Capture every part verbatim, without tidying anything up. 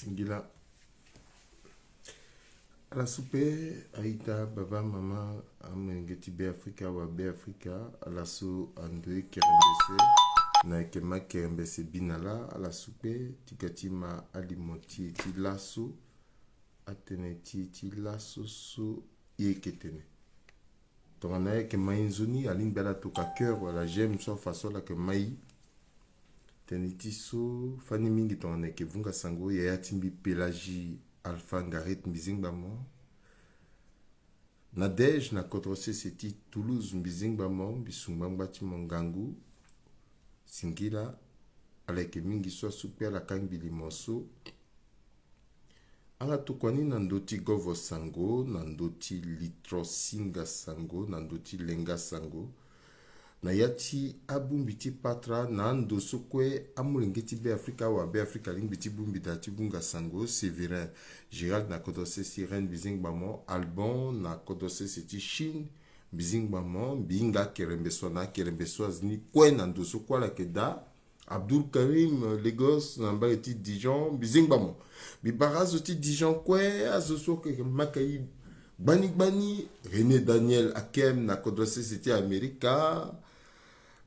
Ngila. Ala supe, aita, baba, mama, amolenge ti Beafrika, wa Beafrika, ala so ando e kerembese, na yeke ma kerembese bi na ala, ala supe, ti ga ti ma alimo ti e ti laso, atënë ti e ti laso so e yeke tene. Tongana e yeke ma e nzoni, alingbi ala toka cœur wala j'aime so afa so ala yeke ma e. Tënë ti so fani mingi tongana e yeke vunga sango, yaya ti mbi Pélagie Alpha Ngarit, mbi zingba mo. Nadège na kodro sese ti Toulouse, mbi zingba mo, mbi su ngbangba ti mo ngangu. Singila, ala yeke mingi so asupe ala kangbi limo so. Ala tokua ni na ndö ti govo sango, na ndö ti litro singa sango, na ndö ti lenga sango. Na ya ti abongbi ti patara na ando so kue amolenge ti Beafrika, wa Beafrika alingbi ti bongbi daa ti vunga sango, Sévérin Gérald na kodro sese ti Rennes, mbi zingba mo, Alban na kodro sese ti Chine, mbi zingba mo, mbi hinga akerembesoa na akerembesoise ni kue na ndo so kue ala yeke daa. Abdoul Karim, euh, Lagos, na mbage ti Dijon, mbi zingba mo. Mbi bara azo ti Dijon kue, azo so ayeke maka e gbani gbani, René Daniel Akem na kodro sese ti Amerika.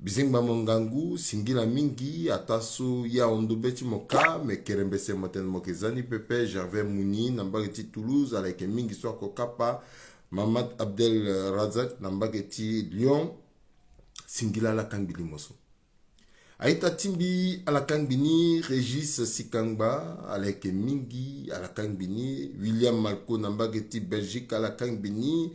Mbi zingba mo ngangu, singila mingi, ataa so ye ahon ndo be ti mo kâ, me kerembese mo tene mo yeke za ni pepe, Gervais Mouni na mbage ti Toulouse, ala yeke mingi so ako kapa, Mamad Abdel Razak na mbage ti Lyon, singila ala kangbi limo so. A-ita ti mbi ala kangbi ni, Régis Sikangba, ala yeke mingi, ala kangbi ni, William Malco na mbage ti Belgique, ala kangbi ni.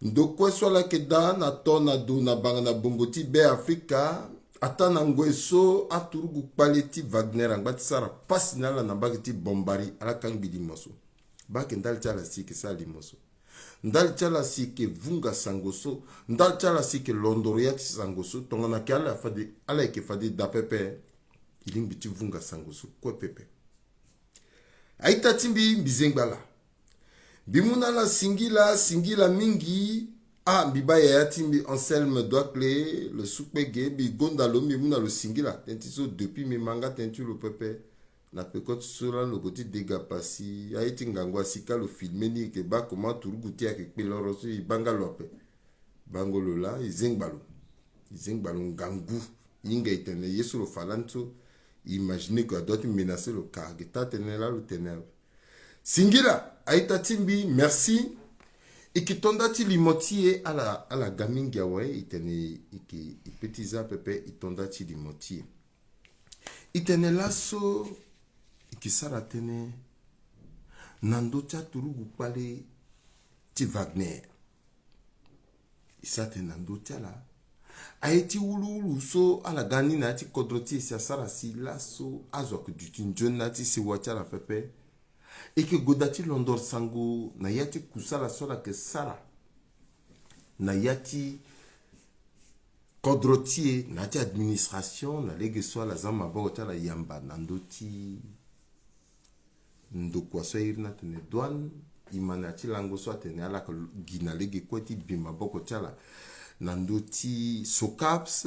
Ndo kue so ala yeke daa na to na do na banga na bongo ti Beafrika, ataa na ngoi so aturugu kpale ti Wagner angba ti sara pasi na ala na mbage ti Bombari, ala kangbi limo so. Baa ayeke ndali ti ala si e yeke sara limo so. Ndali ti ala si e yeke vunga sango so. Ndali ti ala si e yeke londoro ya ti sango so. Tongana ayeke ala fade, ala yeke fade daa pepe, e lingbi ti vunga sango so kue pepe. A-ita ti mbi, mbi zengba ala. Mbi mu na ala singila, singila mingi. Ah, mbi baa yaya ti mbi Anselme Doikle, lo su kpe ge, mbi gonda lo, mbi mu na lo singila. Tënë ti so depuis mbi ma nga tënë ti lo pepe. Na peko ti so lani lo ko ti dega pasi, aye ti ngangu asika lo filme ni, e yeke baa comment aturugu ti e ayeke kpe loro so, e baa nga lo ape. Bango lo laa, e zengba lo. E zengba lo ngangu. E hinga e tene ye so lo fa lani so, e imaginer que a doit ti menacer lo, car ge taa tënë laa lo tene awe. Singila, a-ita ti mbi, merci. E yeke to nda ti limo ti e, ala, ala ga mingi awe, e tene e yeke, e peut ti za pepe, e to nda ti limo ti e. E tene laso e yeke sara tënë na ndö ti aturugu kpale ti Wagner. E sara tënë na ndö ti ala. Aye ti wuluwulu so ala ga ni na ya ti kodro ti e si asara si laso azo ayeke duti nzoni na ya ti sewa ti ala pepe. E yeke gue daa ti londoro sango na ya ti kusala so ala yeke sara na ya ti kodro ti e, na ya ti administration, na lege so ala za maboko ti ala yamba na ndö ti ndokua so airi ni atene douane. E ma na ya ti lango so atene ala yeke gi na lege kue ti bi maboko ti ala na ndö ti SOCAPS,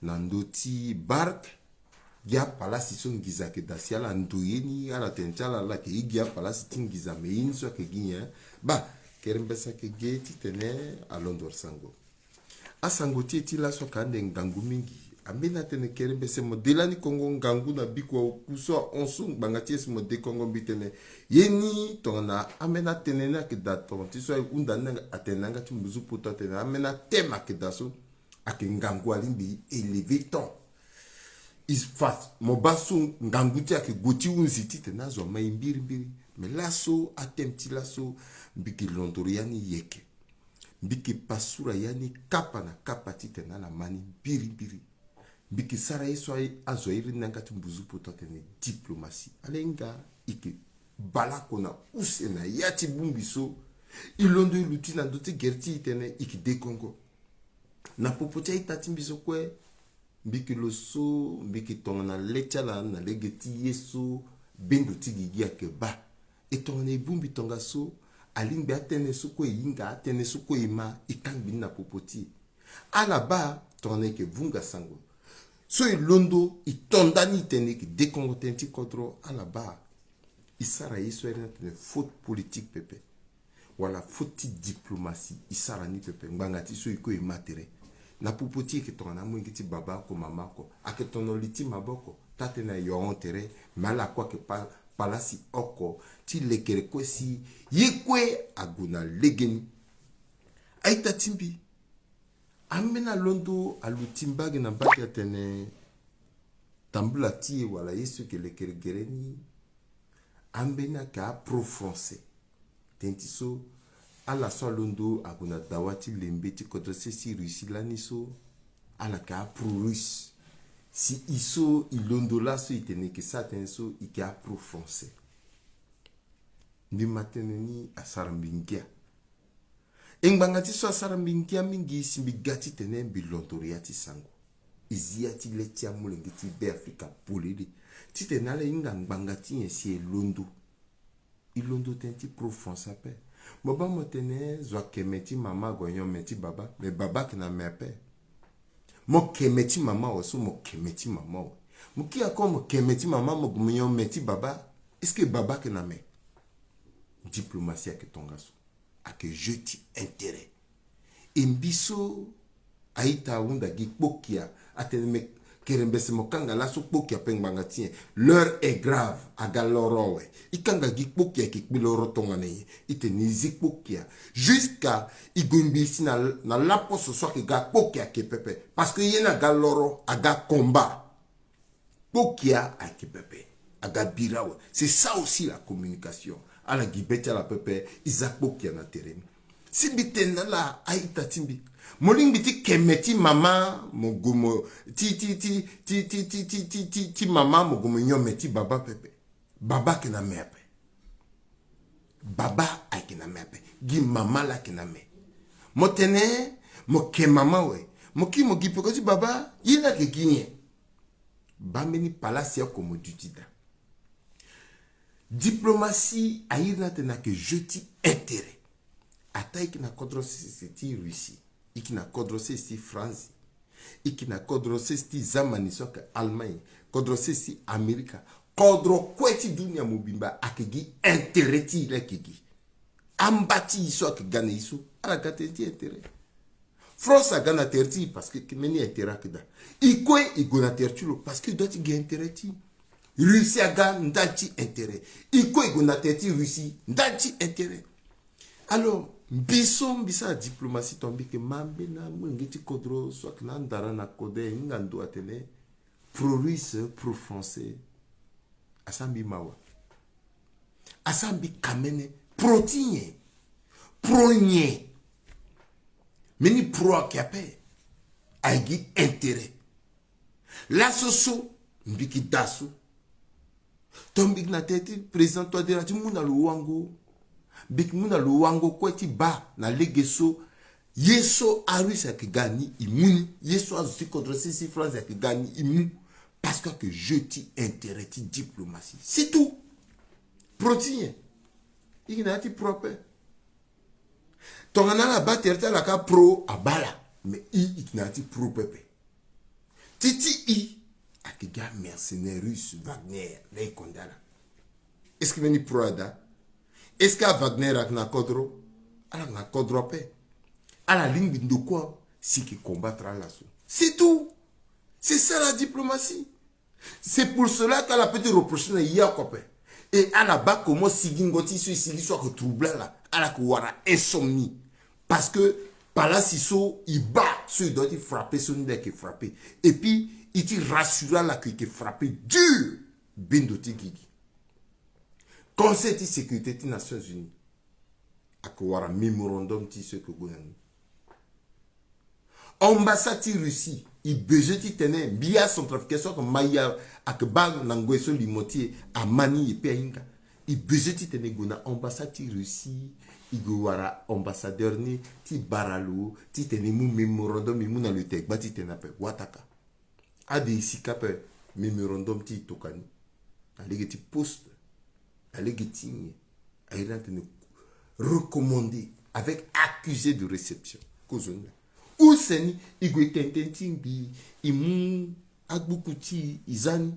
na ndö ti barc. Gi apalasi so nginza ayeke daa si ala ndo ye ni, ala tene ti ala ala yeke ye gi apalasi ti nginza, me ye ni so ayeke gi nyen? Baa, kerembese ayeke ge titene alondoro sango. Asango ti e ti laso ayeke ande ngangu mingi. Ambeni atene kerembese mo de lani kongo ngangu na bikua oku so ahon so ngbanga ti e si mo de kongo, mbi tene ye ni tongana ambeni atënë ni ayeke daa tongana ti so ahunda ni atene na yanga ti mbuzu poto atene ambeni ateme ayeke daa so. Ayeke ngangu alingbi e lever ton. E fa mo baa so ngangu ti e ayeke gue ti hunzi titene azo ama e mbirimbiri. Me laso ateme ti laso mbi yeke londoro ya ni yeke. Mbi yeke pasura ya ni kapa na kapa titene ala ma ni mbirimbiri. Mbi yeke sara ye so azo airi ni na yanga ti mbuzu poto atene diplomatie. Ala hinga e yeke bale oko na use na ya ti bongbi so. E londo e luti na ndö ti gere ti e tene e yeke de kongo. Na popo ti a-ita ti mbi so kue, mbi yeke lo so, mbi yeke tongana le ti ala na lege ti ye so bendo ti gigi ayeke baa. E tongana e bongbi tongaso, alingbi atënë so kue e hinga, atënë so kue e ma, e kangbi ni na popo ti e. Ala baa, tongana e yeke vunga sango so e londo e to nda ni e tene e yeke de kongo tënë ti kodro, ala baa. E sara ye so airi ni atene faute politique pepe, wala faute ti diplomatie, e sara ni pepe. Ngbanga ti so e kue e ma tere. Na popo ti e yeke tongana amolenge ti baba oko, mama oko, ayeke tono li ti maboko. Taa-tënë ayo ahon tere, me ala kue ayeke pa, palasi oko ti lekere kue si ye kue ague na legeni. A-ita ti mbi, ambeni alondo aluti mbage na mbage atene tambula ti e wala ye so e yeke lekere gere ni, ambeni ayeke a-pro-français. Tënë ti so, ala so alondo ague na dawa ti lembe ti kodro sese ti Russie lani so, ala yeke a-pro-russe. Si e so e londo laso e tene e yeke sara tënë so, e yeke a-pro-français. Mbi ma tënë ni asara mbi ngia. E ngbanga ti so asara mbi ngia mingi si mbi ga titene mbi londoro ya ti sango. E zi ya ti le ti amolenge ti Be Afrika polele titene ala hinga ngbanga ti nyen si e londo. E londo tënë ti pro-français ape. Mo baa mo tene zo ayeke me ti mama ague nyon me ti baba, me baba ayeke na me ape. Mo yeke me ti mama awe so mo yeke me ti mama awe. Mo kiri ako mo yeke me ti mama mo gue mo nyon me ti baba. Est-ce que baba ayeke na me? Diplomatie ayeke tongaso. Ayeke jeu ti intérêt. E mbi so a-ita ahunda gi kpokia, atene me kerembese mo kanga laso kpokia ape ngbanga ti nyen? L'heure est grave, aga loro awe. E kanga gi kpokia, e yeke kpe loro tongana nyen? E tene e zi kpokia. Jusqu'à e gue ngbii si na, na laposo so ayeke ga kpokia ayeke pepe. Parce que ye ni aga loro, aga combat. Kpokia ayeke pepe, aga bira awe. C'est ça aussi la communication. Ala gi be ti ala pepe, e za kpokia na tere ni. Si mbi tene na ala a-ita ti mbi, mo lingbi ti ke me ti mama mo gue mo, ti, ti, ti mama mo gue mo nyon me ti baba pepe. Baba ayeke na me ape. Baba ayeke na me ape. Gi mama laa ayeke na me. Mo tene mo ke mama awe. Mo kiri mo gi peko ti baba, ye laa ayeke gi nyen? Baa mbeni palasi oko mo duti daa. Diplomatie airi ni atene ayeke jeu ti intérêt. Ataa e yeke na kodro sese ti Russie, e yeke na kodro sese ti France, e yeke na kodro sese ti zamani so ayeke Allemagne, kodro sese ti Amerika, kodro kue ti dunia mobimba ayeke gi intérêt ti e laa ayeke gi. Amba ti e so ayeke ga na e so, ala ga tënë ti intérêt. France aga na tere ti e parce que mbeni intérêt ayeke daa. E kue e gue na tere ti lo parce que e doit ti gi intérêt ti e. Russie aga ndali ti intérêt. E kue e gue na tere ti Russie ndali ti intérêt. Alors mbi so mbi sara diplomatie, to mbi yeke ma mbeni amolenge ti kodro so ayeke na andara na kodro, e hinga ndo atene pro-russe, pro-français. Asara mbi mawa. Asara mbi kamene. Pro ti nyen? Pro nyen? Mbeni pro ayeke ape. Ayeke gi intérêt. Laso so mbi yeke daa so, to mbi yeke na tere ti président touadéra ti mu na lo wango. Mbi yeke mu na lo wango kue ti baa na lege so ye so a-Russe ayeke ga ni e mu ni, ye so azo ti kodro sese ti France ayeke ga ni e mu. Parce que ayeke jeu ti intérêt ti diplomatie, c'est tout. Pro ti nyen? E yeke na ya ti pro ape. Tongana ala baa tere ti ala ka pro abaa ala. Mais e, e yeke na ya ti pro pepe. Ti ti e ayeke gi amercenaire russe Wagner laa e konda ala. Est-ce que mbeni pro adaa? Est-ce que a-Wagner ayeke na kodro? Ala yeke na kodro ape. Ala lingbi ndokua si e yeke combattre ala so. C'est tout. C'est ça la diplomatie. C'est pour cela que ala peut ti reprocher na e oko ape. Et ala baa comment sigingo ti e so e sigi so ayeke trouble ala. Ala yeke wara insomnie. Parce que palasi so e baa so e doit ti frapper so ni laa e yeke frapper. Et puis e ti rassurer ala que e yeke frapper dur. Bendo ti gigi. Conseil ti sécurité ti Nations Unies ayeke wara mémorandum ti e so e yeke gue na ni. Ambassade ti Russie, e besoin ti tene mbi acentrafricain so ayeke ma e, ayeke baa na ngoi so limo ti e ama ni, e pe ahinga. E besoin ti tene e gue na ambassade ti Russie, e gue wara ambassadeur ni ti bara lo titene e mu mémorandum, e mu na lo, e tene e gba ti tene ape. Wataka. Ade e sika ape mémorandum ti e tokua ni na lege ti poste, na lege ti nyen? Airi ni atene recommandé avec accusé de réception. Kozoni laa. Use ni e gue tene tënë ti ngbii, e mu agbuku ti e, e za ni.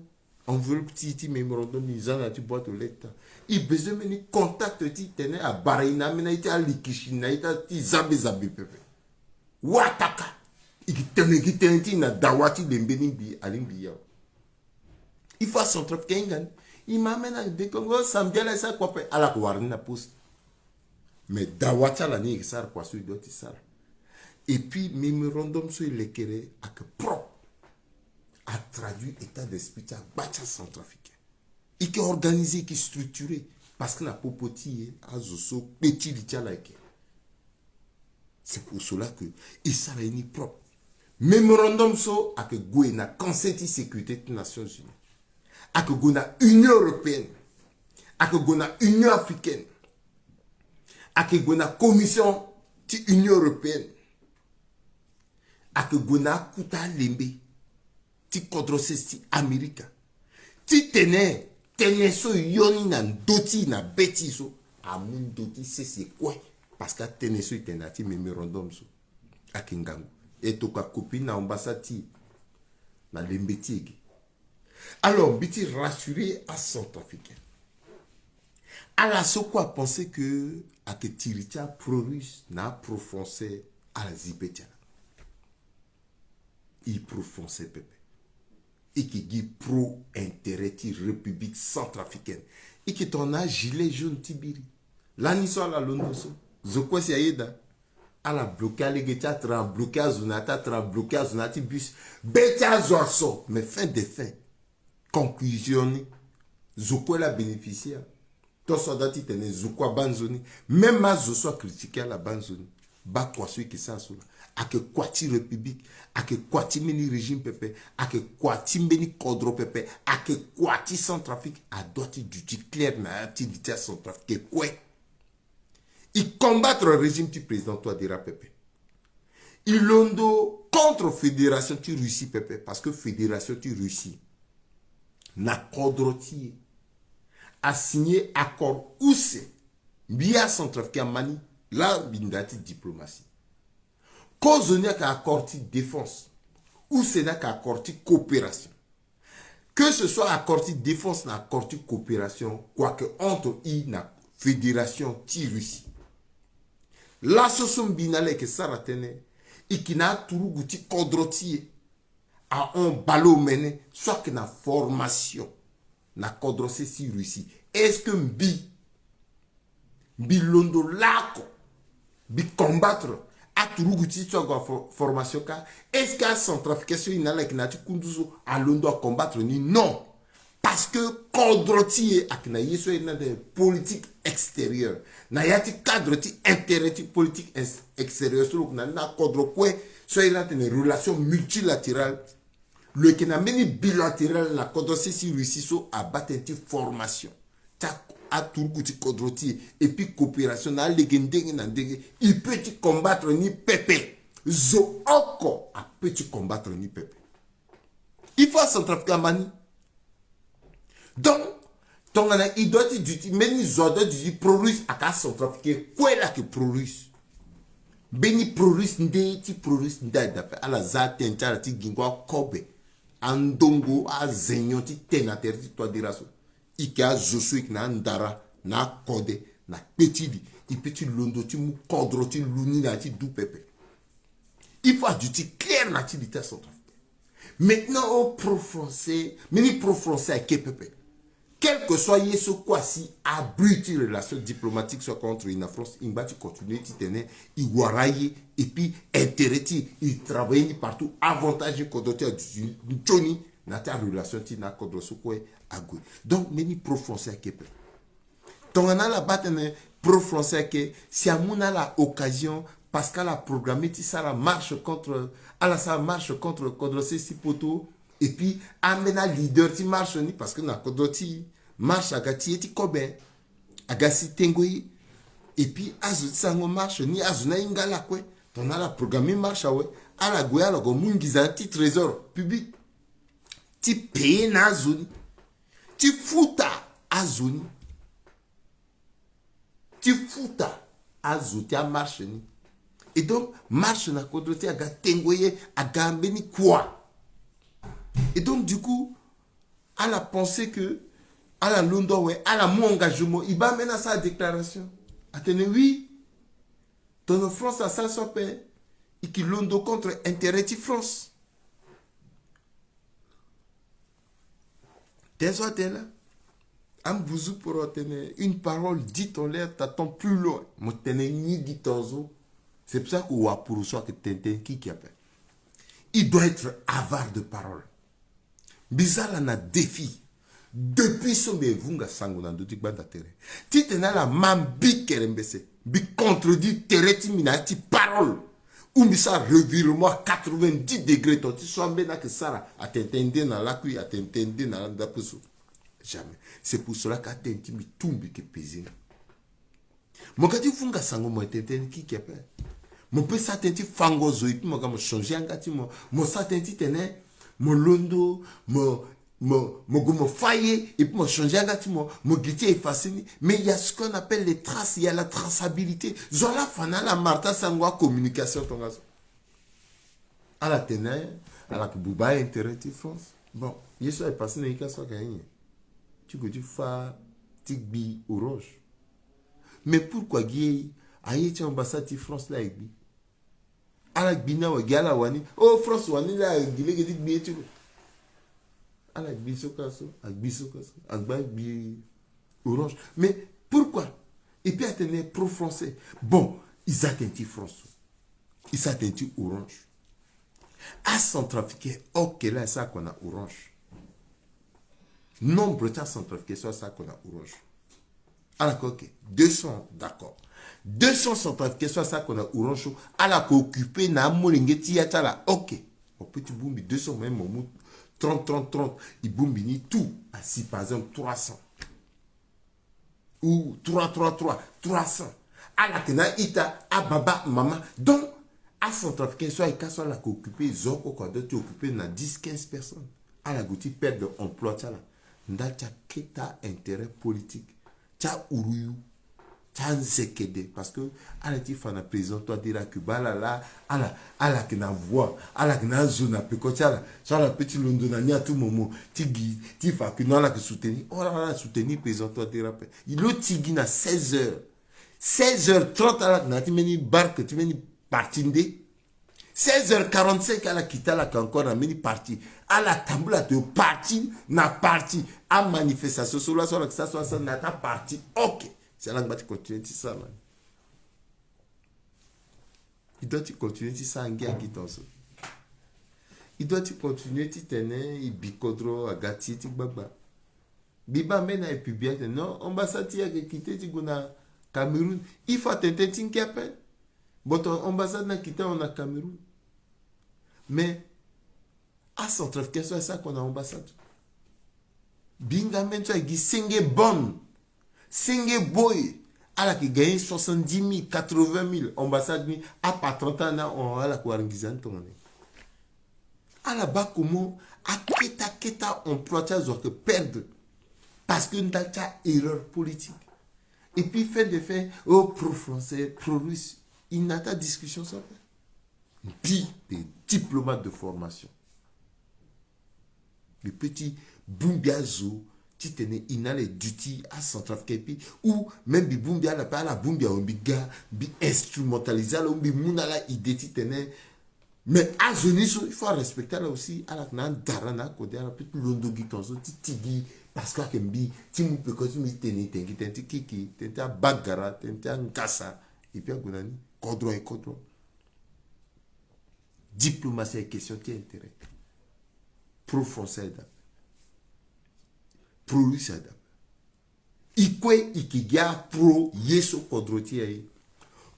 Enveloppe ti, ti mémorandum ni za na ti boîte aux lettres. I besoin mbeni contact ti tene abara i na ambeni aye ti alikisi na i ti za be za be pepe. Wataka. I gi tene, gi tene ti na dawa ti lembe ni mbi, alingbi ya. Il faut acentrafricain hinga ni. I ma ambeni na de Congo, Sambi ala sa kua pe, ala ko wara ni na poste. Mais dawa ti ala ni e sara kua so e doit ti sara. Et puis mémorandum so e lekere ayeke propre. A traduit état d'esprit ti agba ti acentrafricain. I ke organisé, i ke structuré. Parce que na popo ti e azo so kpe ti li ti ala ayeke. C'est pour cela que e sara ye ni propre. Mémorandum so ayeke gue na Conseil ti sécurité ti Nations Unies, ayeke gue na Union européenne, ayeke gue na Union africaine, ayeke gue na Commission ti Union européenne, ayeke gue na akuta alembe ti kodro sese ti Amerika. Titene tënë so e yo ni na ndö ti e na be ti e so, amu ndö ti sese kue. Parce que atënë so e tene na ya ti mémorandum so ayeke ngangu. E tokua copie na ambassade ti e na lembe ti e ge. Alors mbi ti rassurer acentrafricain. Ala so kue apenser que ayeke tiri ti apro-russe na apro-français, ala zi be ti ala. I pro-français pepe. I ke gi pro-intérêt ti République centrafricaine. I ke tongana agilet jaune ti biri. Lani so ala londo so, zo kue si ayeda. Ala bloqué alege ti atra, bloqué azo na ya ti atra, bloqué azo na ya ti bus. Be ti azo aso, mais fin de fin, conclusion ni, zo kue la bénéficier. Tant so ada titene zo kue abaa nzoni. Même azo so acritiqué ala baa nzoni. Baa kua so e ke sara so la. Ayeke kua ti République. Ayeke kua ti mbeni régime pepe. Ayeke kua ti mbeni kodro pepe. Ayeke kua ti Centrafrique. Adoit ti duti clair na ya ti li ti aCentrafrique kue. E combattre régime ti président Touadéra pepe. E londo contre fédération ti Russie pepe, parce que fédération ti Russie na kodro ti e asigné accord use mbi aCentrafricain ama ni. La mbi na ya ti diplomatie. Kozoni ayeke accord ti défense, use ni ayeke accord ti coopération. Que ce soit accord ti défense na accord ti coopération, kua ayeke entre e na fédération ti Russie. Laso so mbi na ala e ke sara tënë, e ke na aturugu ti kodro ti e ahon baleomene so ayeke na formation na kodro sese ti Russie. Est-ce que mbi mbi londo lako, mbi combattre aturugu ti so ague na for-, formation kâ? Est-ce que aCentrafricain so e na ala e yeke na ya ti kundu so alondo acombattre ni? Non. Parce que kodro ti e ayeke na ye so aye ni atene politique extérieure. Na ya ti cadre ti intérêt ti politique ex-, extérieure so lo yeke na ni na kodro kue so aye ni atene relation multilatérale. Lo yeke na mbeni bilatéral na kodro sese ti Russie so abaa tënë ti formation ti a-, aturugu ti kodro ti e, et puis coopération na alege ndenge na ndenge. E peut ti combattre ni pepe. Zo oko apeut ti combattre ni pepe. Il faut aCentrafricain ama ni. Donc tongana e doit ti duti, mbeni zo adoit ti duti pro-russe, ayeke aCentrafricain kue la ayeke pro-russe. Mbeni pro-russe nde ti pro-russe nde aye daa ape. Ala za atënë ti ala ti gingo akobe, andongo, azegnon ti tene na tere ti Touadéra so. E yeke azo so e yeke na andara, na akode, na kpe ti li. E peut ti londo ti mu kodro ti lu ni na ya ti du pepe. Il faut aduti clair na ya ti li ti aCentrafricain. Maintenant, au pro-français, mbeni pro-français ayeke pepe. Quel que soit ye so kue asi, abruti relation diplomatique so ayeke entre e na France, e ngba ti continuer titene e wara aye, et puis intérêt ti e, e travailler ni partout, avantage ti kodro ti e aduti nzoni na ya ti arelation ti e na akodro so kue ague. Donc mbeni pro-français ayeke pepe. Tongana ala baa tënë pro-français ayeke, si amu na ala occasion, parce que ala programmé ti sara marche contre, ala sara marche contre kodro sese ti poto. Et puis ambeni aleader ti marche ni, parce que na kodro ti e marche aga ti ye ti kobe, aga si tengo ye. Et puis azo ti sarango marche ni, azo ni ahinga ala kue. Tongana ala programmé marche awe, ala gue, ala gue mu nginza ti trésor public ti payer na azo ni, ti futa azo ni, ti futa azo ti amarche ni. Et donc marche na kodro ti e aga tengo ye, aga mbeni kua. Et donc du coup Ala pense que ala londo awe, ala mu engagement, e baa ambeni asara déclaration. Atene oui, tongana France asara so ape, e ke londo contre intérêt ti France. Tënë so atene la, ambuzu poro atene une parole dite en l'air t'attend plus loin. Mo tene ni gi tongaso. C'est pour ça que wa puru so ayeke tene tënë kiki ape. Il doit être avare de parole. Mbi za ala na défi. Depuis so mbi vunga sango na ndö ti gbanda tere, titene ala ma mbi kerembese, mbi contredire tere ti mbi na ya ti parole, ou mbi sara revirement à quatre-vingt-dix degrés, ton ti so ambeni ayeke sara atene tënë nde na lakui, atene tënë nde na ndape so. Jamais. C'est pour cela que atënë ti mbi tout mbi yeke pesé ni. Mo ga ti vunga sango, mo tene tënë kiki ape. Mo peut sara tënë ti fango zo, et puis mo ga mo changer yanga ti mo. Mo sara tënë titene mo londo, mo mo mo gue mo fa ye, et puis mo changer yanga ti mo, mo gi ti effacer ni. Mais il y a ce qu'on appelle les traces, il y a la traçabilité. Zo ala fa na ala marta sango, acommunication tongaso. Ala tene ala yeke buba intérêt ti France. Bon, ye so aye passé na ika so ayeke nyen? Ti gue ti fa ti gbi Orange. Mais pourquoi gi aye ti ambassade ti France la aye gbi? Ala gbi ni awe, gi ala wani. Oh, France wani la, gi lege ti gbi ye ti lo. Ala gbi so ka so, agbi so ka so, agba gbi Orange. Mais pourquoi? Et puis atene pro-français. Bon, e za tënë ti France so, e sara tënë ti Orange. Acentrafricain, ok, la e sara kua na Orange. Nombre ti acentrafricain so asara kua na Orange, ala yeke ok, deux cents, d'accord. Deux cents centrafricains so asara kua na Orange so, ala yeke occupé na amolenge ti ya ti ala, ok. On peut ti bongbi deux cents, même mo mu trente, trente, trente, e bongbi ni tout asi, par exemple trois cents. Ou trois, trois, trois, trois cents. Ala yeke na a-ita, ababa, mama. Donc acentrafricain so aye ka so ala yeke occupé, zo oko oko adoit ti occupé na dix, quinze personnes. Ala gue ti perdre emploi ti ala ndali ti akete intérêt politique, ti auruyu, ti anzekede. Parce que ala ti fa na président Touadéra que baa ala laa, ala, ala yeke na voix, ala yeke na azo na peko ti ala. So ala peut ti londo na ni à tout moment ti gi, ti fa que non, ala yeke soutenir. Oh, ala, ala soutenir président Touadéra ape. Lo ti gi na seize heures. Seize heures trente, ala yeke na ya ti mbeni barque ti mbeni parti nde. Seize heures quarante-cinq, ala kita, ala yeke encore na mbeni parti. Ala tambula to parti na parti. Amanifestation so laso ala yeke sara so, asara na ya ti aparti. Ok. Si ala ngba ti continuer ti sara na ni. E doit ti continuer ti sara ngia gi tongaso. E doit ti continuer titene e bi kodro aga ti e ti gbagba. Mbi baa mbeni aye publie atene non, ambassade ti e ayeke quitté ti gue na Cameroun. Il faut atene tënë ti ngia ape. But ambassade ni akita awe na Cameroun. Mais acentrafricain so aye sara kua na ambassade. Binga mbeni so aye gi senge bon, senge boy. Ala yeke gagner soixante-dix mille, quatre-vingt mille. Ambassade ni, apa trente ans ni ahon, ala yeke wara nginza ni tongana nyen? Ala baa comment akete akete emploi ti azo ayeke perdre. Parce que ndali ti a erreur politique. Et puis fin de fin, oh, pro-français, pro-russe. Il n'a pas discussion so ape. Mbi, des diplomates de formation. Mbi peut ti bongbi azo titene e na ala e duti acentrafricain, et puis ou même mbi bongbi ala pe, ala bongbi awe, mbi ga, mbi instrumentaliser ala, ou mbi mu na ala idée titene. Mais azo ni so, il faut arespecter ala aussi. Ala yeke na adara na akode, ala peut ti londo gi tongaso ti ti gi. Parce que ayeke mbi ti mu peko ti mbi ti tene, tene gi tënë ti kiki, tënë ti abagara, tënë ti angasa. Et puis ague na ni kodro aye kodro. Diplomatie aye question ti intérêt. Pro-français aye dape. Pro-russe aye dape. E kue e yeke gi apro ye so kodro ti e aye.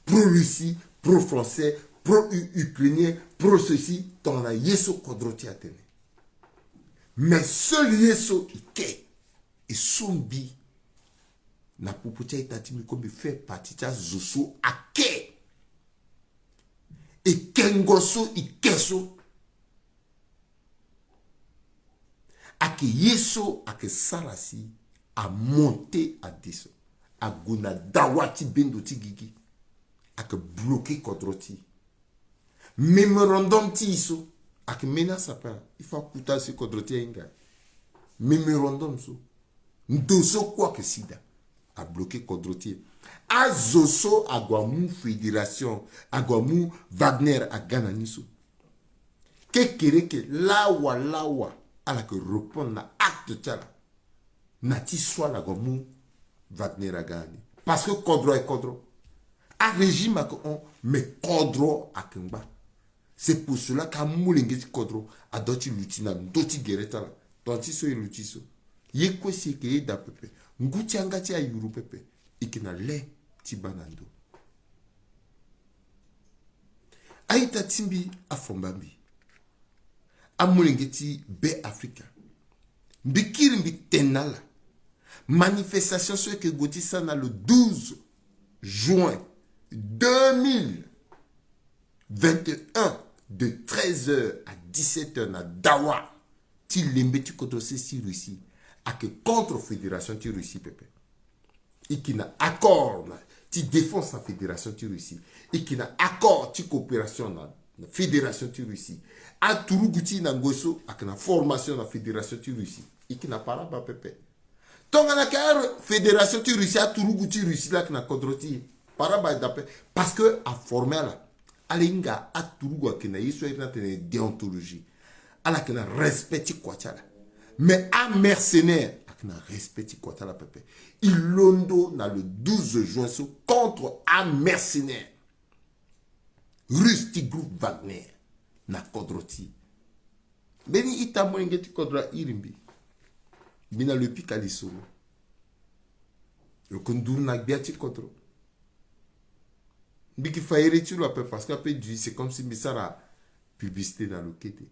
Pro-Russie, pro-français, pro-ukrainien, pro-ceci, tongana ye so kodro ti e atene. Mais seul ye so e ke, e so mbi na popo ti a-ita ti mbi kue, mbi fait partie ti azo so ake. E kengo so e ke so. Ayeke ye so ayeke sara si amonté adeso, ague na dawa ti bendo ti gigi, ayeke bloqué kodro ti e. Mémorandum ti e so ayeke menace ape. Il faut akuta si kodro ti e ahinga. mémorandum so, ndo so kue ayeke si daa, abloke kodro ti e. Azo so ague amu fédération, ague amu Wagner aga na ni so, kekereke lawa lawa, ala yeke répondre na acte ti ala. Na ti so ala gue amu Wagner aga na ni, parce que kodro aye kodro. Arégime ayeke hon, mais kodro ayeke ngba. C'est pour cela que amolenge ti kodro adoit ti luti na ndö ti gere ti ala. Tongana ti so e luti so, ye kue si e yeke yeda pepe, ngu ti yanga ti e ayuru pepe, e yeke na le ti baa na ndö. A-ita ti mbi, afomba mbi, amolenge ti Be Afrika, mbi kiri mbi tene na ala, manifestation so e yeke gue ti sara na le douze juin deux mille vingt et un, de treize heures à dix-sept heures na Dawa ti lembe ti kodro sese ti Russie, ayeke contre fédération ti Russie pepe. E yeke na accord na, ti défense na fédération ti Russie. E yeke na accord ti coopération na, na fédération ti Russie. Aturugu ti e na ngoi so ayeke na formation na fédération ti Russie. E yeke na paraba pepe. Tongana ayeke a-, fédération ti Russie, aturugu ti Russie laa ayeke na kodro ti e, paraba aye daa ape. Parce que aforme ala. Ala hinga aturugu ayeke na ye so a iri ni atene déontologie. Ala yeke na respect ti kua ti ala. Mais amercenaire ayeke na respect ti kua ti ala pepe. E londo na le douze juin so contre amercenaire russe ti groupe Wagner na kodro ti e. Mbeni ita molenge ti kodro airi mbi. Mbi na lo pika lisoro. Lo yeke nduru na gbia ti kodro. Mbi yeke fa iri ti lo ape parce que ape du, c'est comme si mbi sara publicité na lo kete.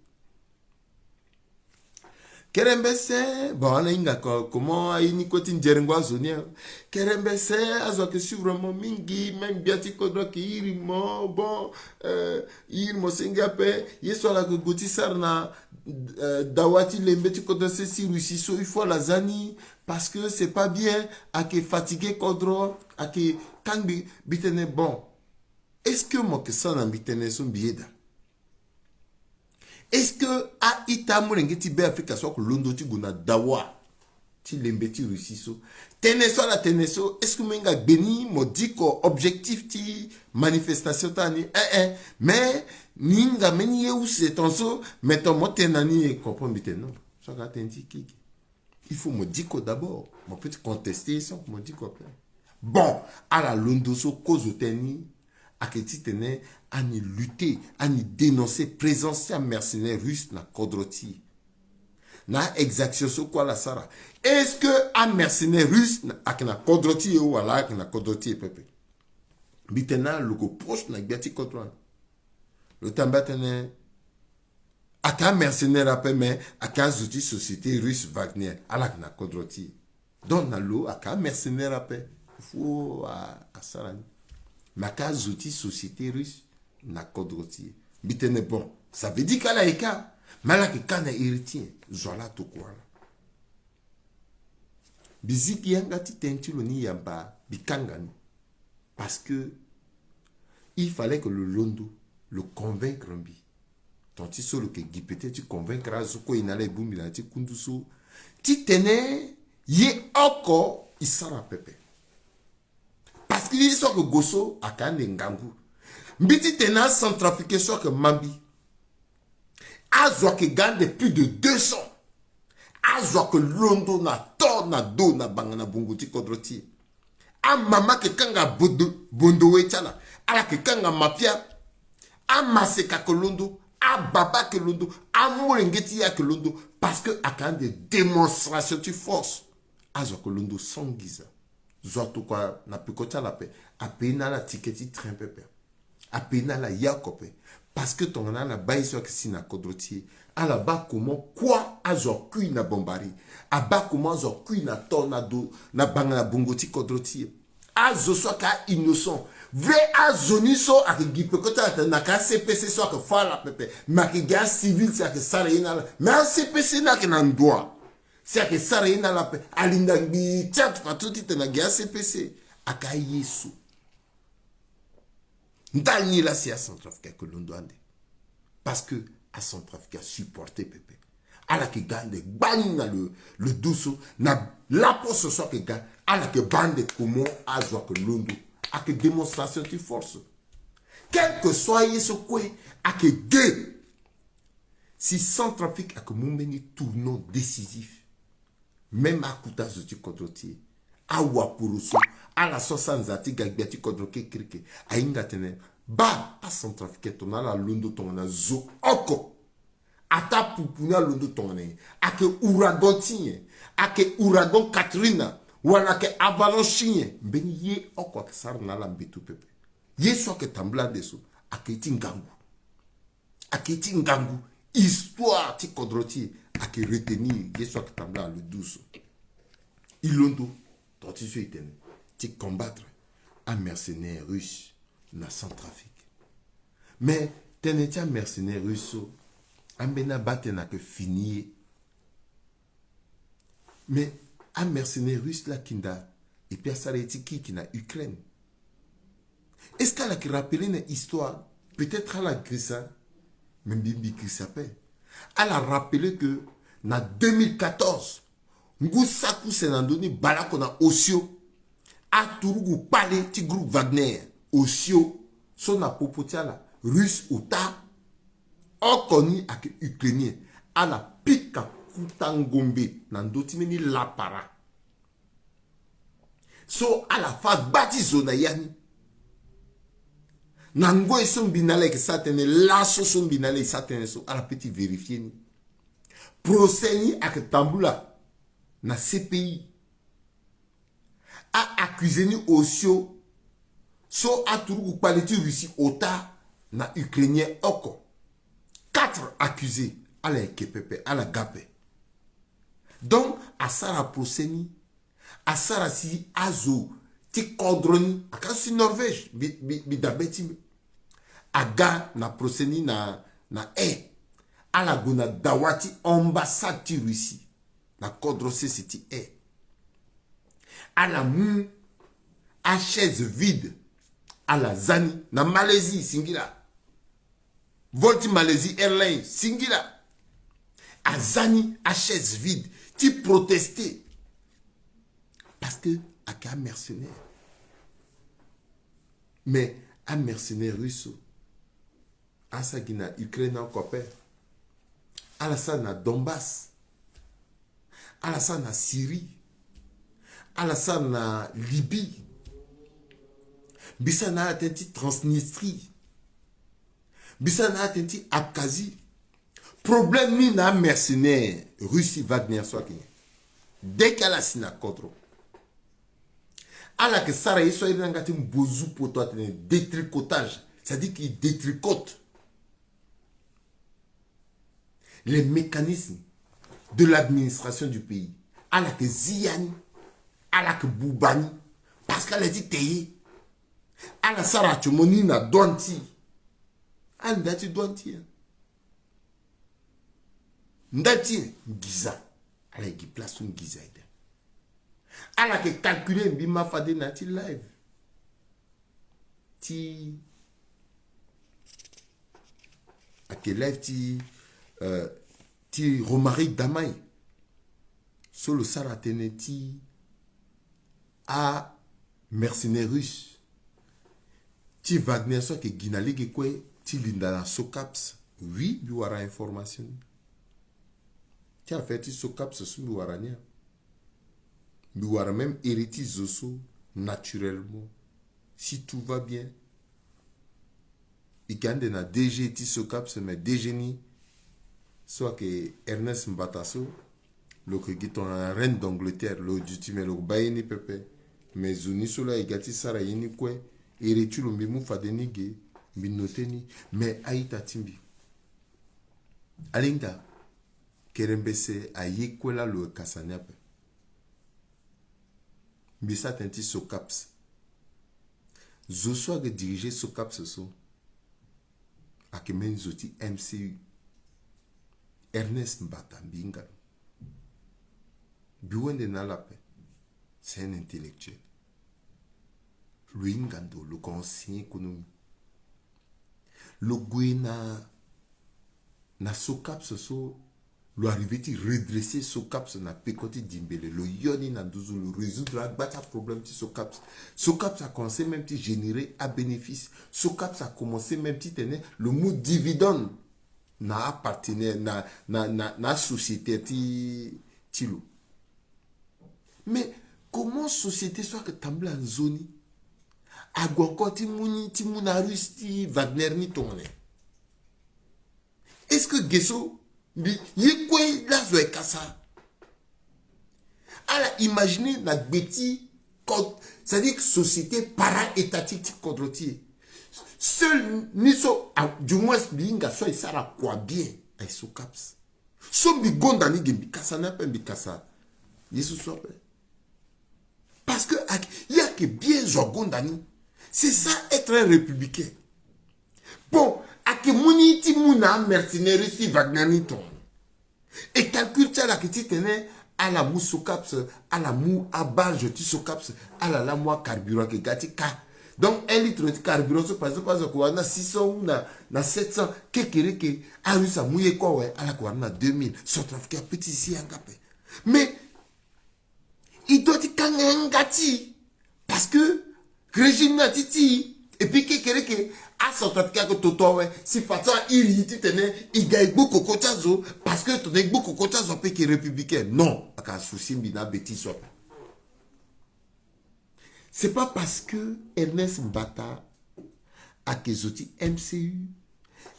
Kerembese, bon, ana hinga ko-, comment aye ni kue ti nzerengo azo ni, hein. Kerembese, azo ayeke suivre mo mingi, même gbia ti kodro ayeke iri mo, bon, euh, iri mo senge ape, ye so ala yeke gue ti sara na, euh, dawa ti lembe ti kodro sese ti Russie so, il faut ala za ni, parce que c'est pas bien, ayeke fatigué kodro, ayeke kangbi, mbi tene bon. Est-ce que mo yeke sara na mbi tënë so mbi yeda? Est-ce que a-ita amolenge ti Be Afrika so ayeke londo ti gue na dawa ti lembe ti Russie so, tënë so ala tene so, est-ce que mo hinga gbe ni mo diko objectif ti manifestation ti ala ni? Eh, eh. Mais ni hinga mbeni ye use tongaso, mais tonga mo tene na ni, e comprendre mbi tene non. So aga atene ti kiki. Il faut mo diko d'abord. Mo peut contester sans que mo diko après. Bon, ala londo so kozo tënë ni ayeke titene ani lutter, ani dénoncer présence ti amercenaire russe na kodro ti e. Na exaction so kue ala sara. Est-ce que amercenaire russe na, ayeke na kodro ti e wala ayeke na kodro ti e pepe? Mbi tene na lo yeke proche na gbia ti kodro ni. Lo tambula atene ayeke amercenaire ape, mais ayeke azo ti société russe Wagner, ala yeke na kodro ti e. Donc na lo ayeke amercenaire ape, il faut a, asara ni. Mais ayeke azo ti société russe na kodro ti e. Mbi tene bon, ça veut dire que ala yeke kâ, mais ala yeke kâ na iri ti nyen? Zo wa la tokua ala. Mbi zi gi yanga ti tënë ti lo ni yamba, mbi kanga ni. Parce que il fallait que lo londo, lo convaincre mbi. Tonga ti so lo yeke gi peut-être ti convaincre azo kue e na ala e bongbi na ya ti kundu so, titene ye oko e sara pepe. Parce que ye so ayeke gue so ayeke ande ngangu. Mbi titene acentrafricain so ayeke ma mbi, azo ayeke ga ande plus de deux cents. Azo ayeke londo na to na do na banga na bongo ti kodro ti e. Amama ayeke kanga bondo, bondowe ti ala. Ala yeke kanga mafia. Amaseka ayeke londo. Ababa ayeke londo. Amolenge ti e ayeke londo. Parce que ayeke ande démonstration ti force. Azo ayeke londo sans nginza. Zo atokua na peko ti ala ape. Apaye na ala ticket ti train pepe. Apaye na ala ya oko ape. Parce que tongana ala baa ye so ayeke si na kodro ti e, ala baa comment kua azo akui na bombari. Abaa comment azo akui na to na do na banga na bongo ti kodro ti e. Azo so ayeke a-innocent. Vrai azo ni so ayeke gi peko ti ala atene na yeke a-C P C so ayeke fâ ala pepe. Mais ayeke gi a-civil si ayeke sara ye na ala. Mais a-C P C ni ayeke na ndoa si ayeke sara ye na ala ape. Alinda ngbii ti atuka so titene agi a-C P C. Ayeke aye so. Ndali ni laa si acentrafricain ayeke londo ande. Parce que acentrafricain asupporte pepe. Ala yeke ga ande gbani na le, le douze so, na laposo so ayeke ga, ala yeke baa ande comment azo ayeke londo. Ayeke démonstration ti force. Quel que soit ye so kue ayeke ge. Si Centrafrique ayeke mu mbeni tournant décisif, même akuta zo ti kodro ti e, awaporo so, ala so asara nzara ti ga gbia ti kodro kekereke, ahinga atene baa aCentrafricain tongana ala londo tongana zo oko. Ataa pupu ni alondo tongana nyen? Ayeke ouragan ti nyen? Ayeke ouragan Katrina wala ayeke avalanche ti nyen? Mbeni ye oko ayeke sara na ala mbeto pepe. Ye so ayeke tambula ande so ayeke ye ti ngangu. Ayeke ye ti ngangu. Histoire ti kodro ti e ayeke retenir ye so ayeke tambula na le douze so. E londo tonga ti so e tene ti combattre amercenaire russe na Centrafrique. Mais tënë ti amercenaire russe so, ambeni abaa tënë ayeke fini ye. Mais amercenaire russe laa akinda, et puis asara ye ti kiki na Ukraine. Est-ce que ala yeke rappeler na histoire? Peut-être ala girisa, mais mbi, mbi girisa ape. Ala rappeler que na deux mille quatorze, ngu saki use na ndö ni baleoko na osio, aturugu kpale ti groupe Wagner osio, so na popo ti ala Russe ota oko ni ayeke Ukrainien, ala pika kuta ngombe na ndö ti mbeni lapara. So ala fâ gba ti zo na ya ni. Na ngoi so mbi na ala yeke sara tënë laso, so mbi na ala e sara tënë so, ala peut ti vérifier ni. Procès ni ayeke tambula na C P I. A-accusé ni osio so aturuku kpale ti Russie ota na Ukrainien oko. Quatre accusés, ala yeke pepe, ala ga ape. Donc asara procès ni, asara si azo ti kodro ni, aka si Norvège, mbi, mbi, mbi dabe ti mbi. Aga na procès ni na, na air. Ala gue na dawa ti ambassade ti Russie na kodro sese ti air. Ala mu achaise vide, ala za ni na Malaisie singila. Vol ti Malaisie Airlines singila. Aza ni achaise vide ti protester. Parce que ayeke amercenaire. Mais amercenaire russe, ala sara gi na Ukraine oko ape. Ala sara na Donbass. Ala sara na Syrie. Ala sara na Libye. Mbi sara na ala tënë ti Transnistrie. Mbi sara na ala tënë ti Abkhazie. Problème ni na amercenaire Russie Wagner so ayeke nyen? Dès que ala si na kodro, ala yeke sara ye so airi na yanga ti mbozu poto atene détricotage. C'est-à-dire qu'il détricote les mécanismes de l'administration du pays. Ala yeke zi ya ni, ala yeke buba ni, parce que ala ye ti te ye. Ala sara atiomo ni na douane ti e. Ala nda ti douane ti e. Nda ti e ngiza. Ala ye gi place so ngiza ete. Ala yeke calculer, mbi ma fade na ya ti live ti, ayeke live ti, euh, ti Romaric Damay. So lo sara tënë ti amercenaire russe ti Wagner so ayeke gi na lege kue ti linda na Socaps. Oui, mbi wara information ni. Ti affaire ti Socaps so mbi wara ni a. Mbi wara même iri ti zo so naturellement. Si tout va bien, e ga ande na D G ti Socaps, mais D G ni so ayeke Ernest Mbata so, lo yeke gi tongana reine d'Angleterre, lo duti, mais lo yeke baa ye ni pepe. Mais zo ni so laa e ga ti sara ye ni kue, iri ti lo mbi mu fade ni ge, mbi note ni. Mais a-ita ti mbi, alinga kerembese aye kue laa lo yeke kasa ni ape. Mbi sara tënë ti Socaps. Zo so ayeke diriger Socaps so ayeke mbeni zo ti M C U. Ernest Mbata, mbi hinga lo. Mbi wende na ala ape. C'est un intellectuel. Lo hinga ndo, lo yeke enseigne économie. Lo gue na, na Socaps so, Lo arrivé ti redresser Socaps na peko ti dimbele, lo yo ni na nduzu, lo résoudre agba ti aproblème ti Socaps. Socaps a commencé même ti générer abénéfice. Socaps a commencé même ti tene lo mu dividende na apartenaire, na, na, na, na asociété ti, ti lo. Mais comment société so ayeke tambula nzoni ague encore ti mu ni, ti mu na Russe ti Wagner ni tongana? Est-ce que ge so mbi ye kue lazo ayeke kasa? Ala imaginer na gbe ti, c'est-à-dire société para-étatique ti kodro ti e. Seul ni so, ah, du moins mbi hinga so aye sara kua bien, aye Socaps. So mbi gonda ni ge, mbi kasa ni ape, mbi kasa ye so so ape. Parce que ayeke, ye ayeke bien zo agonda ni. C'est ça être un républicain. Bon, ayeke mu ni ti mu na amercenaires ti Wagner ni tongana? E calcul ti ala ayeke ti tene ala mu Socaps, ala mu abarge ti Socaps, ala la mu acarburant ayeke ga ti ka. Donc un litre ti carburant so par exemple azo ayeke wara ni na six cents ou na, na sept cents, kekereke, aRusse amu ye kue awe, ala yeke wara ni na deux mille. Centrafricain apeut ti si yanga ape. Mais i doit ti kanga yanga ti i, parce que régime ni ati ti i. Et puis kekereke, aCentrafricain ayeke toto awe, si fadeso a iri i ti tene i ga e gbu koko ti azo, parce que tongana e gbu koko ti azo ape ayeke républicain. Non, ayeke asouci mbi na abêtise so ape. C'est pas parce que Ernest Mbata ayeke zo ti M C U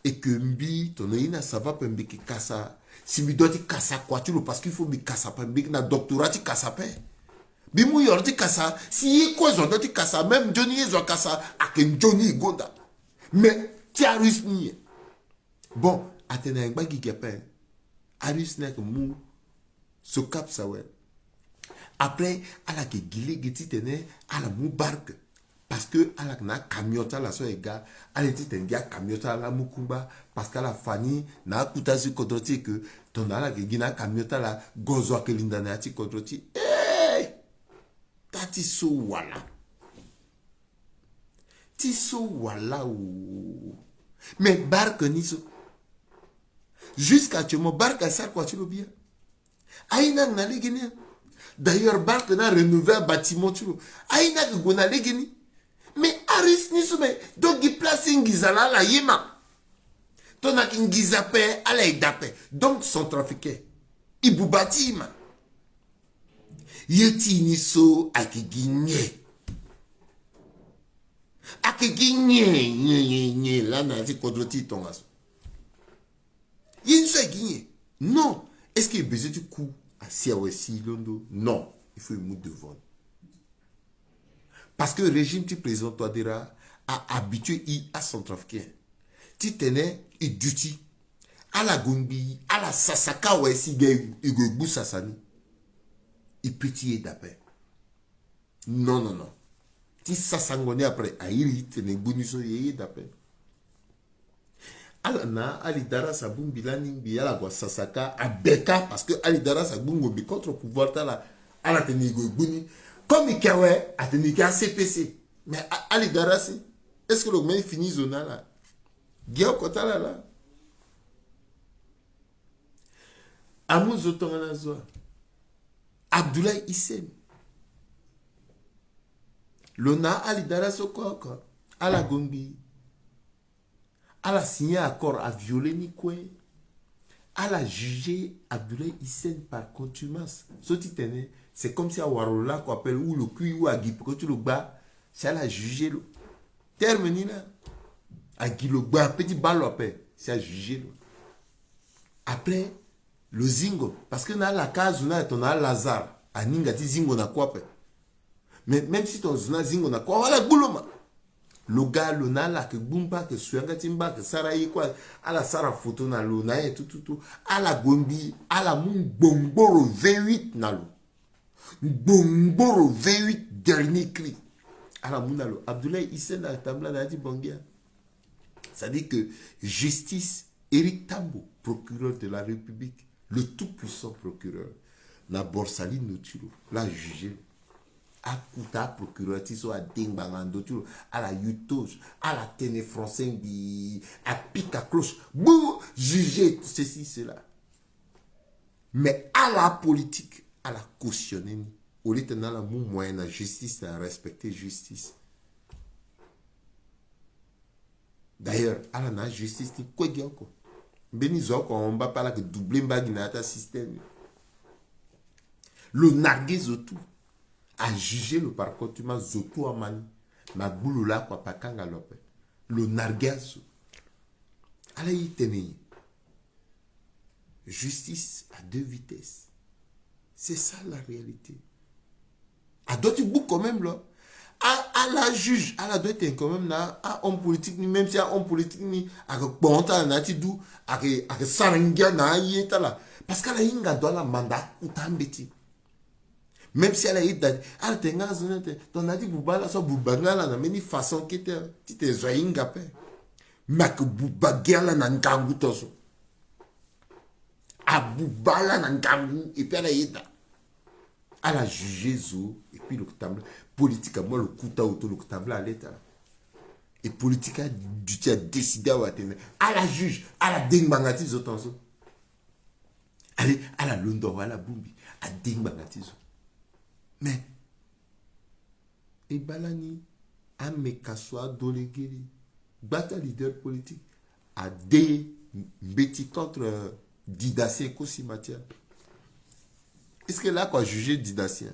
et que mbi tongana ye ni asava ape mbi yeke kasa, si mbi doit ti kasa kua ti lo, parce qu'il faut mbi kasa ape, mbi yeke na doctorat ti kasa ape. Mbi mu yoro ti kasa, si ye kue zo adoit ti kasa, même nzoni ye zo akasa, ayeke nzoni e gonda. Mais ti aRusse ni nyen? Bon, atene ayeke ngba gigi ape. ARUSSE ni ayeke mu Socaps awe. Après ala yeke gi lege ti tene ala mu barque. Parce que ala yeke na acamion ti ala so ayeke ga. Ala ye ti tene gi acamion ti ala la mu kungba. Parce que ala fa ni na akuta ti kodro ti e ke tongana ala yeke gi na acamion ti ala, gozo ayeke linda na ya ti kodro ti e. Eh! Taa ti so wala. Ti so wala o. Mais barque ni so, jusqu'actuellement barque asara kua ti lo bien? Aye ni ayeke na lege ni. D'ailleurs barque ni arénové abâtiment ti lo. Aye ni ayeke gue na lege ni. Mais aRusse ni so, mais donc gi place ti nginza laa ala ye ma. Tongana ayeke nginza ape ala ye da ape. Donc Centrafricain, e buba ti e ma. Ye ti e ni so ayeke gi nyen? Ayeke gi nyen, nyen, nyen, nyen laa na ya ti kodro ti e tongaso? Ye ni so ayeke gi nyen? Non. Est-ce que e besoin ti ku asi awe si e londo? Non. Il faut e mu devant. Parce que régime ti président Touadéra a habitué e aCentrafricain ti tene e duti. Ala gue ngbii, ala sasa kâ awe si e ga e gue e gbu sasa ni. E peut ti yeda ape. Non, non, non. Ti sasango ni après, a iri ti tene e gbu ni so, e yeda ape. Ala na Ali Darras abu mbi lani ngbii, ala gue asasa kâ, abe kâ, parce que Ali Darras agbu ngombe contre pouvoir ti ala. Ala tene e gue e gbu ni. Comme e yeke awe, atene e yeke a C P C. Mais a-, Ali Darras, est-ce que lo gue mbeni fini zo na ala? Gi oko ti ala laa. Amu zo tongana zo wa? Abdoulaye Hissène. Lo na Ali Darras oko oko, ala gue ngbii. Ala signé accord, a violé ni kue. Ala jugé Abdoulaye Hissène par contumace. So ti tene, c'est comme si awara lo lako ape, ou lo kui, ou agi peko ti lo gba. Si ala jugé lo. Terme ni laa. Agi lo gba ape ti baa lo ape. Si a jugé lo. Après, lo zingo. Parce que na ala kâ azo ni ayeke tongana Lazare. Aninga ti zingo na kue ape. Mais même si tongana zo ni azingo na kue, ala gbu lo ma. Lo ga lo na ala ayeke gbu mba, ayeke su yanga ti mba, ayeke sara ye kue. Ala sara photo na lo na aye tututu. Ala gue ngbii, ala mu ngbongboro vingt-huit na lo. Ngbongboro vingt-huit, dernier cri. Ala mu na lo. Abdoulaye Hissène atambula na ya ti Bangia. C'est-à-dire que justice, Eric Tambo, procureur de la République, le tout-puissant procureur, na borsalino ti lo, la jugé lo. Akuta procureur ti so ade ngbanga na ndö ti lo, ala yu toge, ala tene français ngbii, apika cloche, bu jugé ceci, cela. Mais ala politique, ala cautionner ni. Au lieu tene ala mu moyen na justice, na respecter justice. D'ailleurs, ala na justice ti kue gi oko. Mbeni zo oko ahon mba pe ala ke doubler mba gi na ya ti asystème. Lo narguer zo tout. A juger lo par contumace, zo tout ama ni. Ma gbu lo lakue ape, akanga lo ape. Lo narguer azo. Ala ye tene nyen? Justice à deux vitesses. C'est ça la réalité. A doit ti gbu quand même lo. A, ala juge, ala doit être quand même na a homme politique ni, même si a homme politique ni ayeke kpon ti ala na ya ti du, ayeke, ayeke sara ngia na aye ti ala. Parce que ala hinga ndo, ala manda akuta ambeti. Même si ala ye da, ala tene nga azo ni atene, tongana ti buba ala so, abuba nga ala na mbeni façon kete, titene zo ahinga ape. Mais ayeke buba gi ala na ngangu ton so. Abuba ala na ngangu, et puis ala yeda. Ala juger zo, et puis lo tambula. Politique amu lo kuta auto, lo tambula aleta. Et politique aduti adécider awa tene ala juge, ala de ngbanga ti zo ton so. Allez, ala londo awa, ala bongbi, ade ngbanga ti zo. Mais e baa lani, ameka so ado legere, gba ti aleader politique ade mbeti contre, euh, Didacia, kosi matière. Est-ce que lakue ajuger Didacia?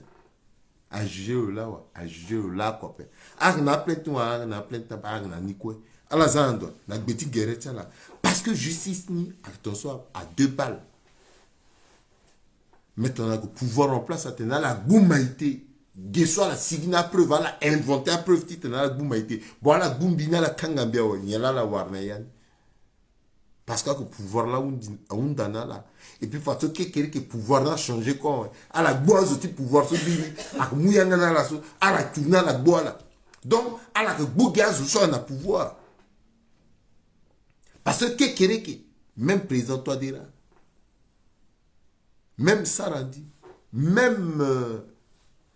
Ajuger lo lakue, ajuger lo lakue ape. Ayeke na aplainte ti wa, ayeke na aplainte ti ape, ayeke na ni kue. Ala za na ndo na gbe ti gere ti ala. Parce que justice ni ayeke ton so à deux balles. Maintenant, ayeke pouvoir en place atene ala gbu maïté. Ge so ala sigi na apreuve, ala inventer apreuve titene ala gbu maïté. Bon, ala gbu mbi ni, ala kanga mbi awe, nyen laa ala wara na ya ni? Parce que ayeke pouvoir laa ahunda na ala. Et puis fadeso kekereke pouvoir ni achanger kue awe. Ala gbu azo ti pouvoir so biri, ayeke mu yanga na ala so, ala tu na ala gbu ala. Donc ala yeke gbu gi azo so ayeke na pouvoir. Parce que kekereke, même président Touadéra, même Sarandi, même, euh,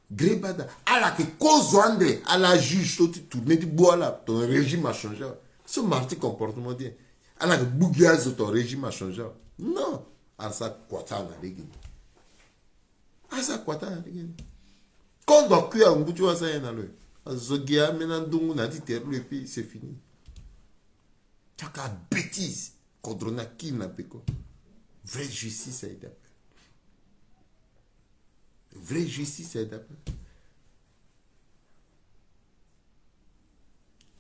Grebada, ala yeke kozo ande, ala juge so ti tourner ti gbu ala, ton régime a changer. So mara ti comportement ti e, ala yeke gbu gi azo, ton régime a changer. Non, ala sa kua ti ala na lege ni. Ala sa kua ti ala na lege ni. Kondo akui angu ti wa sa ye na lo. Azo gi ambeni andongo na ya ti tere lo, et puis c'est fini. Ti aka bêtise. Kodro ni akiri na peko. Vraie justice aye daa ape. Vraie justice aye daa ape.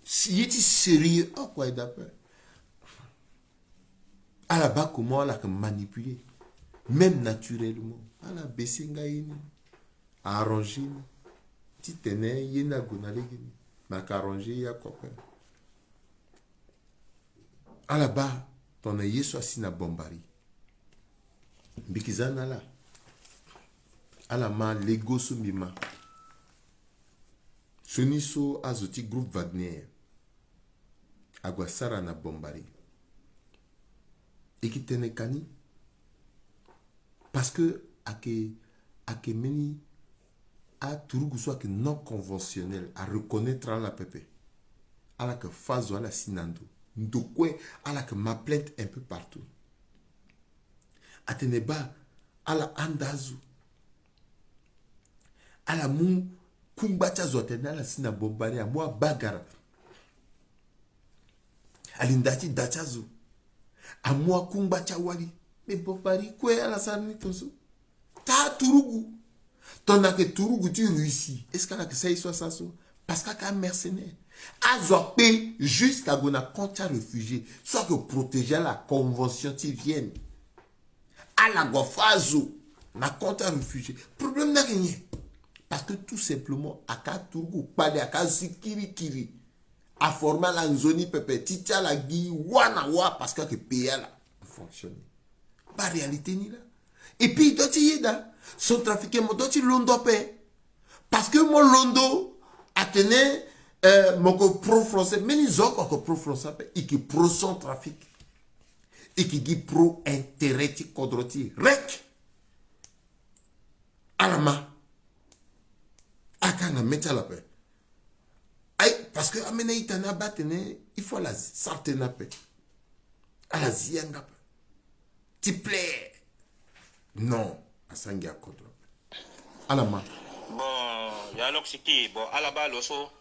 Si ye ti sérieux oko aye daa ape. Ala baa comment ala yeke manipuler. Même naturellement. Ala baisser nga ye ni. A arranger ni. Titene ye ni ague na lege ni. Mais ayeke arranger ye oko ape. Ala baa tongana ye so asi na Bombari. Mbi yeke za na ala. Ala ma lego so mbi ma. Sioni so azo ti groupe Wagner ague asara na Bombari. E yeke tene ka ni. Parce que ayeke, ayeke mbeni aturugu so ayeke non conventionnel, areconnaître ala pepe. Ala yeke fâ zo, ala si na ndo. Ndo kue, ala yeke ma plainte un peu partout. Atene baa, ala handa azo. Ala mu kungba ti azo atene ala si na Bombari, amu abagara. Alinda ti da ti azo. Amu akungba ti awali. Mais Bombari kue ala sara ni ton so. Taa turugu. Tongana ayeke turugu ti Russie, est-ce que ala yeke sara ye so asara so? Parce que ayeke amercenaire. Azo akpe jusqu'à gue na camp ti aréfugié so ayeke protéger ala, convention ti Vienne. Ala gue afâ azo na camp ti aréfugié. Problème ni ayeke nyen? Parce que tout simplement ayeke aturugu kpale, ayeke azi kirikiri. Aformer ala nzoni pepe ti ti ala gi wâ na wâ parce que ayeke payer ala. Afonctionner. Baa réalité ni laa. Et puis e doit ti yeda, centrafricain, mo doit ti londo ape. Parce que mo londo atene, euh, mo yeke pro-français. Mbeni zo oko ayeke pro-français ape, e yeke pro-Centrafrique. E yeke gi pro-intérêt ti kodro ti e. Rek. Ala ma. Akanga mê ti ala ape. Aïe, parce que ambeni a-ita ni abaa atene il faut ala sara tënë ape. Ala zi yanga ape. Ti plaire. Non, asangi akodro. Ala ma. Bon, ya loksiki, bon, ala ba lo so,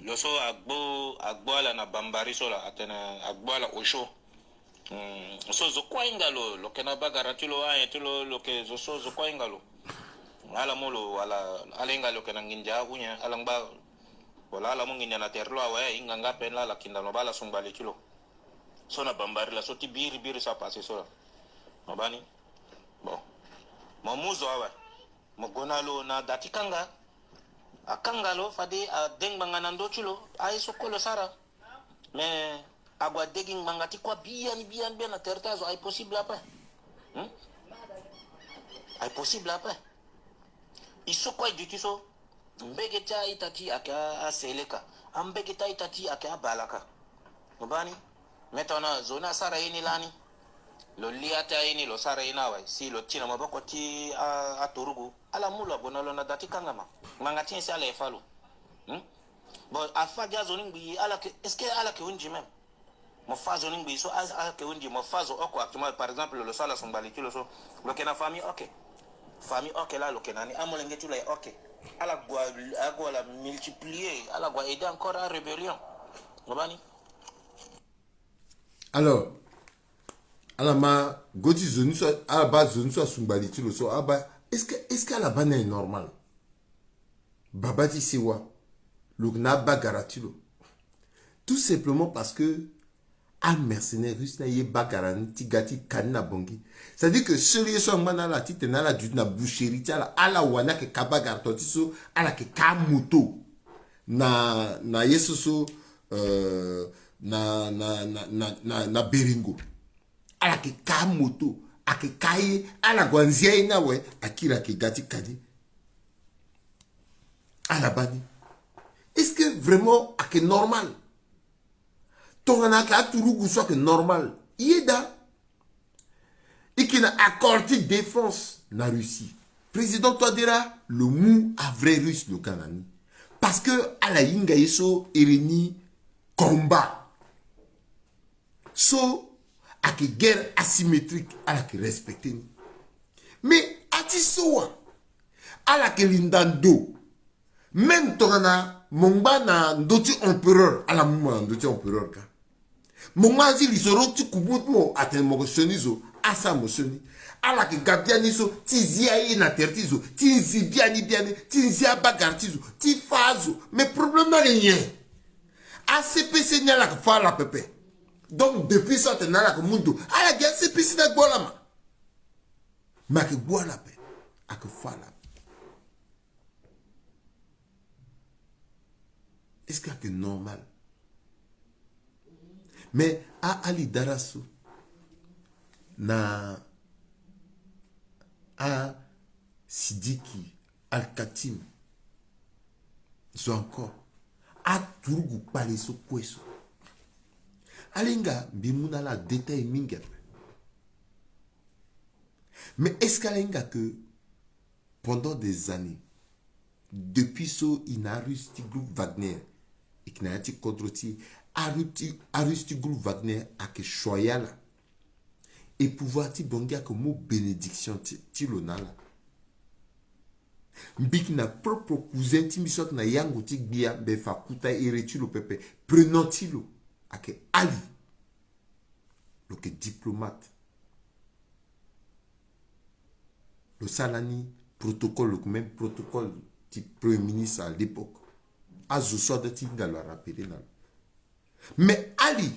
lo so agbo, agbo ala na bambari so la, atene agbo ala osio. Hmm, so zo kue ahinga lo, lo yeke na bagara ti lo, ayen ti lo, lo yeke zo so, zo kue ahinga lo. Ala mu lo, wala, ala hinga lo yeke na nginza ahu nyen, ala ngba, wala ala mu nginza na tere ti lo awe, ahinga nga ape ni la, ala kinda lo ba ala sungba li ti lo. So na bambari la, so ti biri biri so apase so la. Mo ba ni. Bon. Mo mu zo awe. Mo gue na lo na da ti kanga. Akanga lo, fade ade ngbanga na ndö ti lo. Aye so kue lo sara. Mais ague ade gi ngbanga ti kuâ biani, biani, biani na tere ti azo, aye possible ape. Hmm? Aye possible ape. E so kue e duti so. Mbege ti a-ita ti e ayeke a, aseleka. Ambege ti a-ita ti e ayeke abalaka. Mo ba ni. Mais tongana zo ni asara ye ni lani, lo lia ti aye ni, lo sara ye ni awe, si lo ti na maboko ti a, aturugu, ala mu lo ague na lo na da ti kangama. Ngbanga ti nyen si ala ye fâ lo? Hmm? Bon, afâ gi azo ni ngbii, ala yeke, est-ce que ala yeke hunzi même? Mo fâ zo ni ngbii so, a, ala yeke hunzi, mo fâ zo oko actuellement, par exemple, lo so ala sungba li ti lo so, lo yeke na famille, ok. Famille, ok, la lo yeke na ni, amolenge ti lo aye, ok. Ala gue, ague ala multiplier, ala gue aider encore arébellion. Mo ba ni. Alors, ala ma go ti zo ni so, ala ba zo ni so asungba li ti lo so, ala ba, est-ce que, est-ce que ala ba ni aye normal? Baba ti sewa, lo yeke na abagara ti lo. Tout simplement parce que amercenaire russe ni aye bagara ni ti ga ti ka ni na Bangui. C'est-à-dire que seul ye so angba na ala titene ala duti na boucherie ti ala, ala wani ayeke ka bagara, ton ti so ala yeke ka amoto na, na ye so so, euh, na, na, na, na, na, na Berengo. Ala yeke ka amoto, ayeke ka aye, ala gue anzia ye ni awe, akiri ayeke ga ti ka ni. Ala ba ni. Est-ce que vraiment ayeke normal? Tongana ayeke aturugu so ayeke normal, yeda. E yeke na accord ti défense na Russie. Président Touadéra lo mu avrai russe lo ga na ni. Parce que ala hinga ye so iri ni combat. So ayeke guerre asymétrique, ala yeke respecter ni. Mais ati so wa, ala yeke linda ndo. Même tongana mo ngba na ndö ti empereur, ala mu mo na ndö ti empereur ka. Mo ngba ti lisoro ti kubu ti mo atene mo yeke sioni zo, asara mo sioni. Ala yeke ga biani so ti zi aye na tere ti zo, ti zi biani biani, ti zi abagara ti zo, ti fâ azo. Mais problème ni ayeke nyen? A C P C ni ala yeke fâ ala pepe. Donc depuis so atene ala yeke mu ndo, ala gi a C P C ni agbu ala ma. Me ayeke gbu ala ape, ayeke fâ ala ape. Est-ce que ayeke normal? Mais a Ali Darasso na a Sidiki Alkatim zo encore, aturugu kpale so kue so, ala hinga mbi mu na ala détail mingi ape. Mais est-ce que ala hinga que pendant des années, depuis so e na arusse ti groupe Wagner, e yeke na ya ti kodro ti e, arusse ti, arusse ti groupe Wagner ayeke choyer ala. E pouvoir ti Bangui ayeke mu bénédiction ti, ti lo na ala. Mbi yeke na propre cousin ti mbi so ayeke na yango ti gbia, mbi fa kuta ere ti lo pepe. Prénom ti lo ayeke Ali. Lo yeke diplomate. Lo sara ni protocole, lo yeke même protocole ti premier ministre à l'époque. Azo so adua ti hinga lo arapele na lo. Mais Ali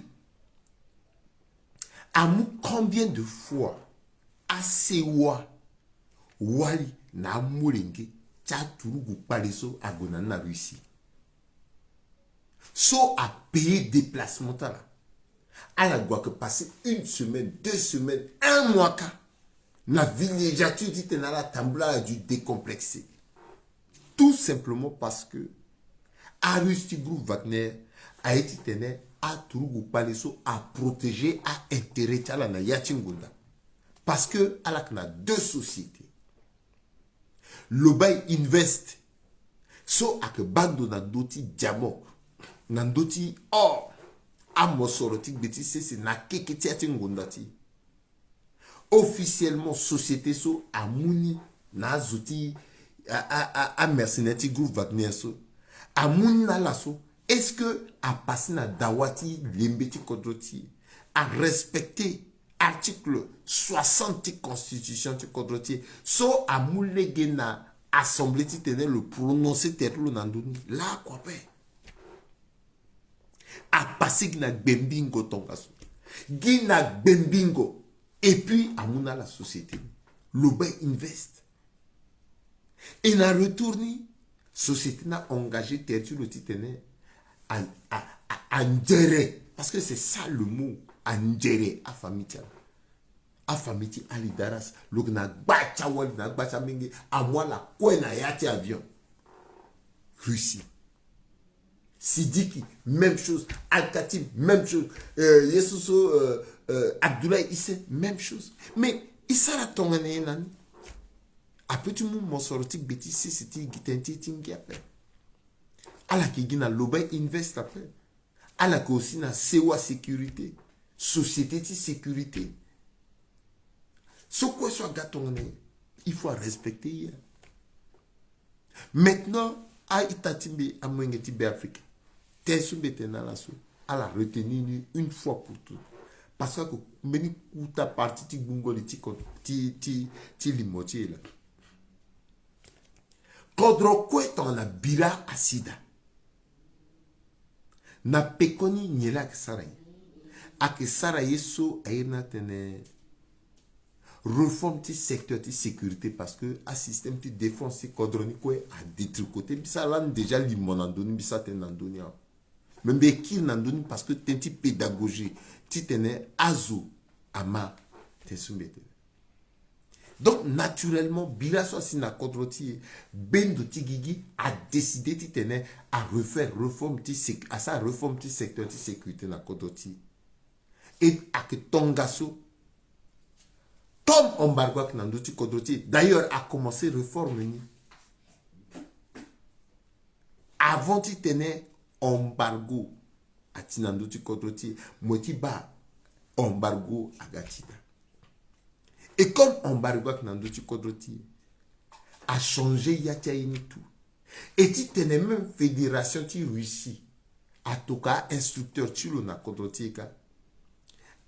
amu combien de fois asewa wali na amolenge ti aturugu kpale so ague na ni na Russie? So apaye déplacement ti ala. Ala gue ayeke passer une semaine, deux semaines, un mois kâ na villégiature titene ala tambula, ala dû décomplexer. Tout simplement parce que arusse ti groupe Wagner aye titene aturugu kpale so aprotéger aintérêt ti ala na ya ti ngonda. Parce que ala yeke na deux sociétés. Lobai Invest so ayeke baa ndo na ndö ti diamant, na ndö ti or, amosoro ti gbe ti sese na keke ti ya ti ngonda ti e. Officiellement, société so amu ni na azo ti a, a, a, amercenaire ti groupe Wagner so, amu ni na ala so. Est-ce que apassé na dawa ti lembe ti kodro ti e, arespecté article soixante ti constitution ti kodro ti e, so amu lege na assemblée titene lo prononcer tere ti lo na ndö ni? Lakue ape. Apassé gi na gbembingo tongaso, gi na gbembingo. Et puis amu na ala société ni, Loba Invest. Et na retour ni, société ni a engagé tere ti lo titene a, a, a, anzere, parce que c'est ça le mot, anzere afamille ti ala. Afamille ti Ali Daras, lo yeke na gba ti awali na gba ti amenge, amu ala kue na ya ti avion. Russie. Sidiki, même chose. Al-Katim, même chose. Euh, ye so so, euh, euh, Abdoulaye Hissène, même chose. Mais e sara tongana nyen na ni? Ape ti mu mosoro ti gbe ti sese ti gi tënë ti e ti ngia ape. Ala yeke gi na Loba Invest ape. Ala yeke aussi na Sewa Sécurité, société ti sécurité. So kue so aga tongana nyen, il faut arespecter ye. Maintenant, a-ita ti mbi, amolenge ti Beafrika, tënë so mbi tene na ala so, ala retenir ni une fois pour toutes. Parce que mbeni kota parti ti gbungo li ti ko-, ti, ti, ti limo ti e laa. Kodro kue tongana bira asi daa. Na pekoni nyen laa ayeke sara ye? Ayeke sara ye so a iri ni atene réforme ti secteur ti sécurité, parce que asystème ti défense ti kodro ni kue adétricoté. Mbi sara lani déjà limo na ndö ni, mbi sara tënë na ndö ni awe. Me mbi kiri na ndö ni parce que tënë ti pédagogie titene azo ama tënë so mbi tene. Donc naturellement, bira so asi na kodro ti e, bendo ti gigi adécidé titene arefaire réforme ti sec-, asara réforme ti secteur ti sécurité na kodro ti e. E ayeke tongaso, comme embargo ayeke na ndö ti kodro ti e, d'ailleurs akomanse réforme ni. Avant titene embargo ati na ndö ti kodro ti e, mo ye ti baa embargo aga ti daa. Et comme embargo ayeke na ndö ti kodro ti e, achangé ya ti aye ni tout. Et titene même fédération ti Russie atokua instructeur ti lo na kodro ti e kâ,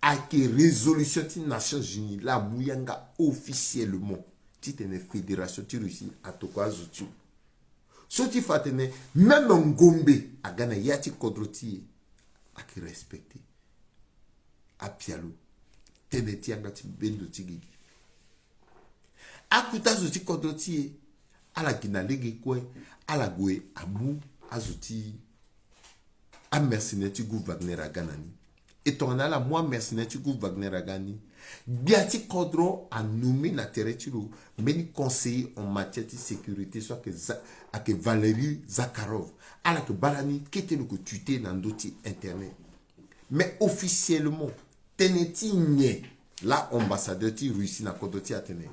ayeke résolution ti Nations Unies laa amu yanga officiellement titene fédération ti Russie atokua azo ti lo. So ti fa atene même ngombe aga na ya ti kodro ti e, ayeke respecté. Apialo, tënë ti yanga ti bendo ti gigi. Akuta azo ti kodro ti e, ala gi na lege kue, ala gue amu azo ti amercenaire ti groupe Wagner aga na ni. E tongana ala mu amercenaire ti groupe Wagner aga ni, gbia ti kodro anommé na tere ti lo mbeni conseiller en matière ti sécurité so ayeke Za-, ayeke Valérie Zakharov. Ala yeke baa lani kete lo yeke tweeté na ndö ti internet. Mais officiellement, tënë ti nyen laa ambassadeur ti Russie na kodro ti e atene?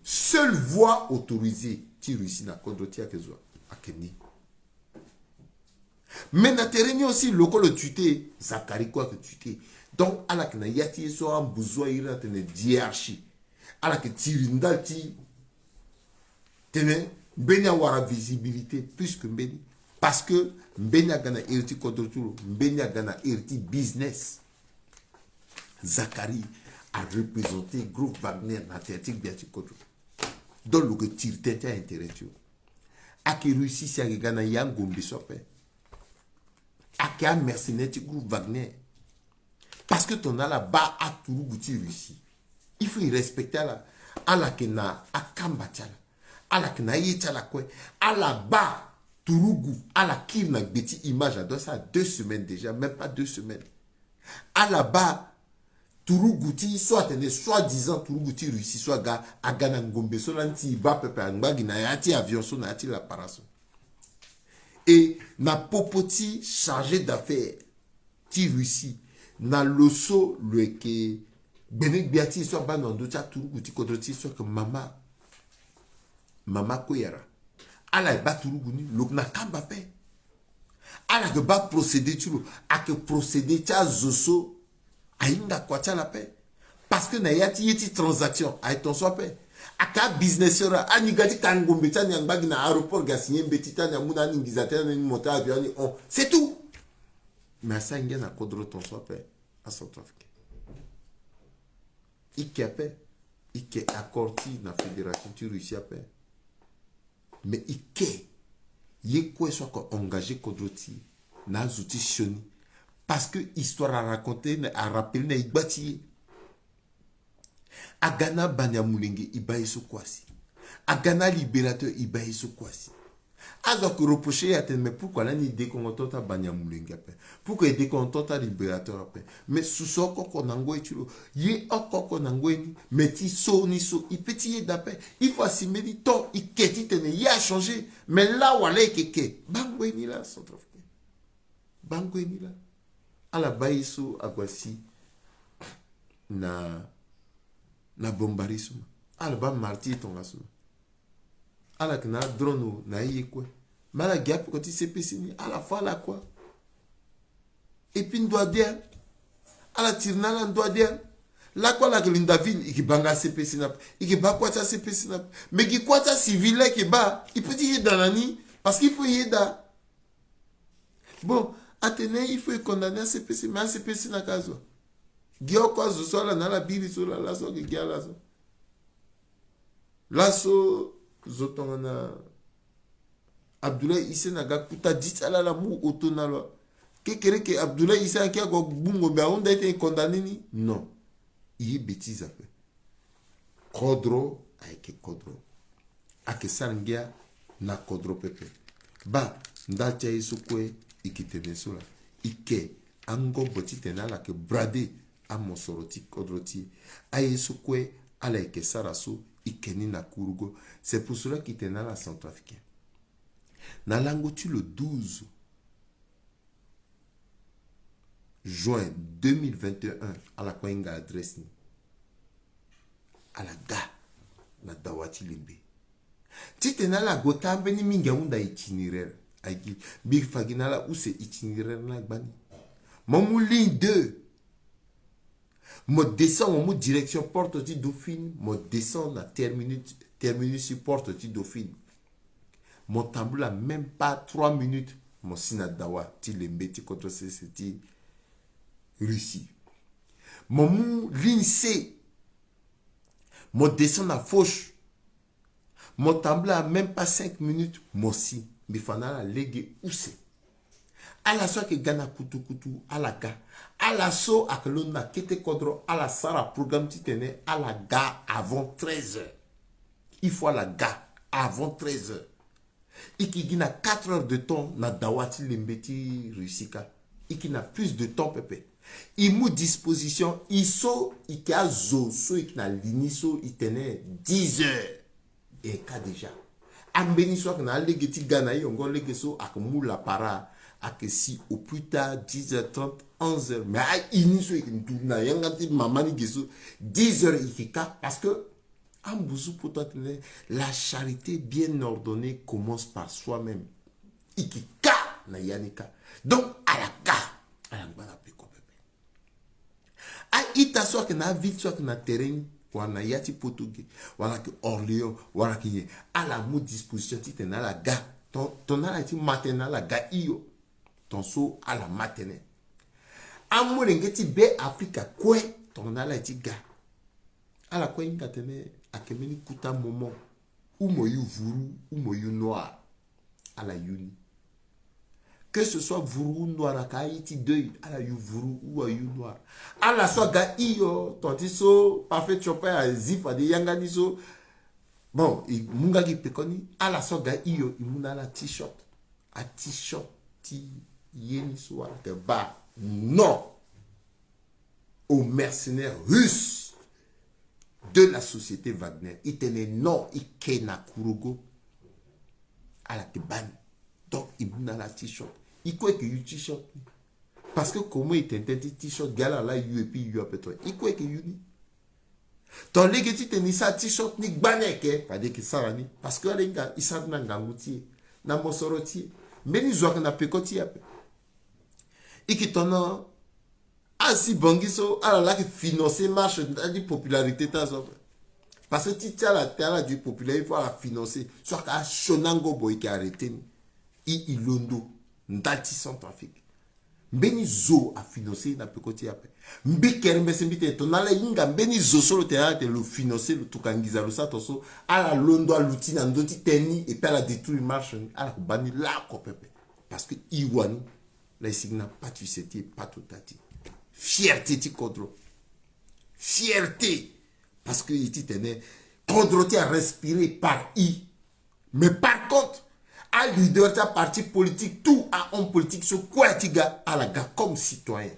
Seule voix autorisée ti Russie na kodro ti e ayeke zo, ayeke ni. Mais na tere ni aussi, lo kue lo tweeté, Zacharie kue ayeke tweeté. Donc ala yeke na ya ti ye so ambuzu a iri ni atene hiérarchie. Ala yeke tiri ndali ti tene mbeni awara visibilité plus que mbeni. Parce que mbeni aga na iri ti kodro ti lo, mbeni aga na iri ti business. Zacharie a représenté groupe Wagner na tere ti gbia ti kodro. Donc lo yeke tiri tënë ti a-intérêt ti lo. Ayeke Russie si ayeke ga na ya ngombe so ape. Ayeke amercenaire ti groupe Wagner. Parce que tongana ala baa aturugu ti Russie, il faut e respecté ala. Ala yeke na akamba ti ala. Ala yeke na aye ti ala kue. Ala baa turugu, ala kiri na gbe ti image, a doit sara deux semaines déjà, même pas deux semaines. Ala baa turugu ti so atene soi-disant turugu ti Russie so aga, aga na ngombe so lani ti e baa pepe, angba gi na ya ti avion so na ya ti lapara so. E na popo ti chargé d'affaires ti Russie, na lo so lo yeke gbene gbia ti e so abaa na ndö ti aturugu ti kodro ti e so ayeke mama, mama Koyara. Ala ye baa turugu ni, lo yeke na kamba ape. Ala yeke baa procédé ti lo, ayeke procédé ti azo so ahinga kua ti ala ape. Parce que na ya ti ye ti transaction aye ton so ape. Aka businesseur, ani ga ti ka ngombe ti ani angba gi na aéroport, ga signer mbeti ti ani, amu na ani nginza ti ani, monter avion ani hon, c'est tout. Mais asara ngia na kodro ton so ape. Acentrafricain, i ke ape. I ke accord ti na fédération ti Russie ape. Mais i ke ye kue so ake engager kodro ti e na azo ti sioni. Parce que histoire araconter na, arappeler na e gba ti e. Aga na abani amulenge, e baa ye so kue asi. Aga na alibérateur, e baa ye so kue asi. Azo ake reprocher e atene, mais pourquoi lani e dekongo to ti abani amulenge ape? Pourquoi e dekongo to ti alibérateur ape? Mais susu oko oko na ngoi ti lo, ye oko oko na ngoi ni. Mais ti so ni so e pe ti yeda ape. Il faut asi mbeni temps e ke titene ye achanger. Mais la wala e ke ke, baa ngoi ni la, Centrafricain. Baa ngoi ni la. Ala baa ye so ague asi na, na Bombari so ma. Ala baa martyr tongaso ma. Ala yeke na adrone na aye kue. Mais ala gi apeko ti C P C ni, ala fâ ala kua. Et puis ndo ade, ala tiri na ala ndo ade. Lakue ala yeke linda ville, e yeke baa nga C P C ni ape. E yeke baa kua ti a C P C ni ape. Mais gi kua ti acivil la e yeke baa, e pe ti yeda na ni. Parce que il faut e yeda. Bon, atene il faut e condamner a C P C, mais a C P C ni ake azo. Gi oko azo so ala na ala biri so la, laso ake gi ala so. Laso zo tongana Abdoulaye Hissène aga kuta di ti ala, ala mu auto na lo. Kekereke Abdoulaye Hissène ake ague gbu ngombe ahunda e tene e condamner ni? Non. E ye bêtise ape. Kodro ayeke kodro. Ake sara ngia na kodro pepe. Baa ndali ti aye so kue e ke tene so la. E ke angobo titene ala yeke brader amosoro ti kodro ti e. Aye so kue ala yeke sara so, e ke ni na kurugo. C'est pour cela que e tene na ala Centrafricain, na lango ti le douze juin deux mille vingt et un, ala kue ahinga adresse ni. Ala ga na dawa ti lembe. Titene ala gue taa mbeni mingi ahunda itinéraire. Ayeke mbi fa gi na ala use itinéraire ni agba ni. Mo mu ligne deux. Mo descend, mo mu direction porte ti Dauphine, mo descend na terminus, terminus ti porte ti Dauphine. Mo tambula même pas trois minutes, mo si na dawa ti lembe ti kodro sese ti Russie. Mo mu ligne C, mo descend na Foch. Mo tambula même pas cinq minutes, mo si. Mbi fa na ala lege use. Ala so ayeke ga na kutukutu, ala ga. Ala so ayeke londo na kete kodro, ala sara programme titene ala ga avant treize heures. Il faut ala ga avant treize heures. E ke gi na quatre heures de temps na dawa ti lembe ti Russie kâ. E ke na plus de temps pepe. E mu disposition, e so e ke azo so e ke na li ni so e tene dix heures. E ka déjà. Ambeni so ayeke na alege ti ga na e yongo lege so ayeke mu lapara, ayeke si au plus tard dix heures trente, onze heures. Mais a-iri ni so e ke ndu na yanga ti mama ni ge so, dix heures e ke kâ. Parce que ambuzu poto atene, la charité bien ordonnée commence par soi-même. E ke kâ na ya ni kâ. Donc ala kâ, ala ngba na peko pepe. A-ita so ayeke na aville so ayeke na terrain ni, wala na ya ti poto ge, wala ayeke Orléans, wala ayeke nyen, ala mu disposition titene ala ga. Ton, ton ala ye ti ma tënë, ala ga hio. Ton so ala ma tënë. Amolenge ti Be Afrika kue, tongana ala ye ti ga, ala kue hinga tene ayeke mbeni kuta moment ou mo yu vuru ou mo yu noir. Ala yu ni. Que ce soit vuru ou noir, aka aye ti deuil, ala yu vuru ou ayu noir. Ala so aga hio, ton ti so Parfait Chopin azi fade yanga ni so. Bon, e mu nga gi peko ni, ala so aga hio, e mu na ala t-shirt. A t-shirt ti ye ni so ala yeke baa non aux mercenaires russes de la société Wagner. E tene non, e ke na kurugo. Ala yeke baa ni. Donc e mu na ala t-shirt. E kue e yeke yu t-shirt ni. Parce que comment e tene tënë ti t-shirt, gi ala laa e yu et puis e yu ape, ton e kue e yeke yu ni. Ton lege titene e sara t-shirt ni gbani ayeke, fade e yeke sara ni. Parce que ala hinga e sara ni na ngangu ti e, na mosoro ti e. Mbeni zo ayeke na peko ti e ape. E yeke tongana Asi Bongi so ala laki financer marche, nda ti popularité ti azo. Parce que ti ti ala te ala du populaire, il faut ala financer. So aka asioni ango boye, eke arrêter ni. I, i londo nda ti Centrafrique. Mbeni zo afinancer na peko ti e ape. Mbi kere mbese mbi tene tongana ala hinga mbeni zo so lo tene ala tene lo financer, lo tuka nginza lo sara tongaso, ala londo aluti na ndö ti tënë ni, et puis ala détruire marche ni, ala ko baa ni laoko pepe. Parce que i wani la e sigi na patu ise ti e, patu ota ti e. Fierté ti kodro. Fierté. Parce que i ti tene kodro ti e arespirer par i. Mais par contre, aleader ti aparti politique, tout ahomme politique so kue ti ga, ala ga comme citoyen.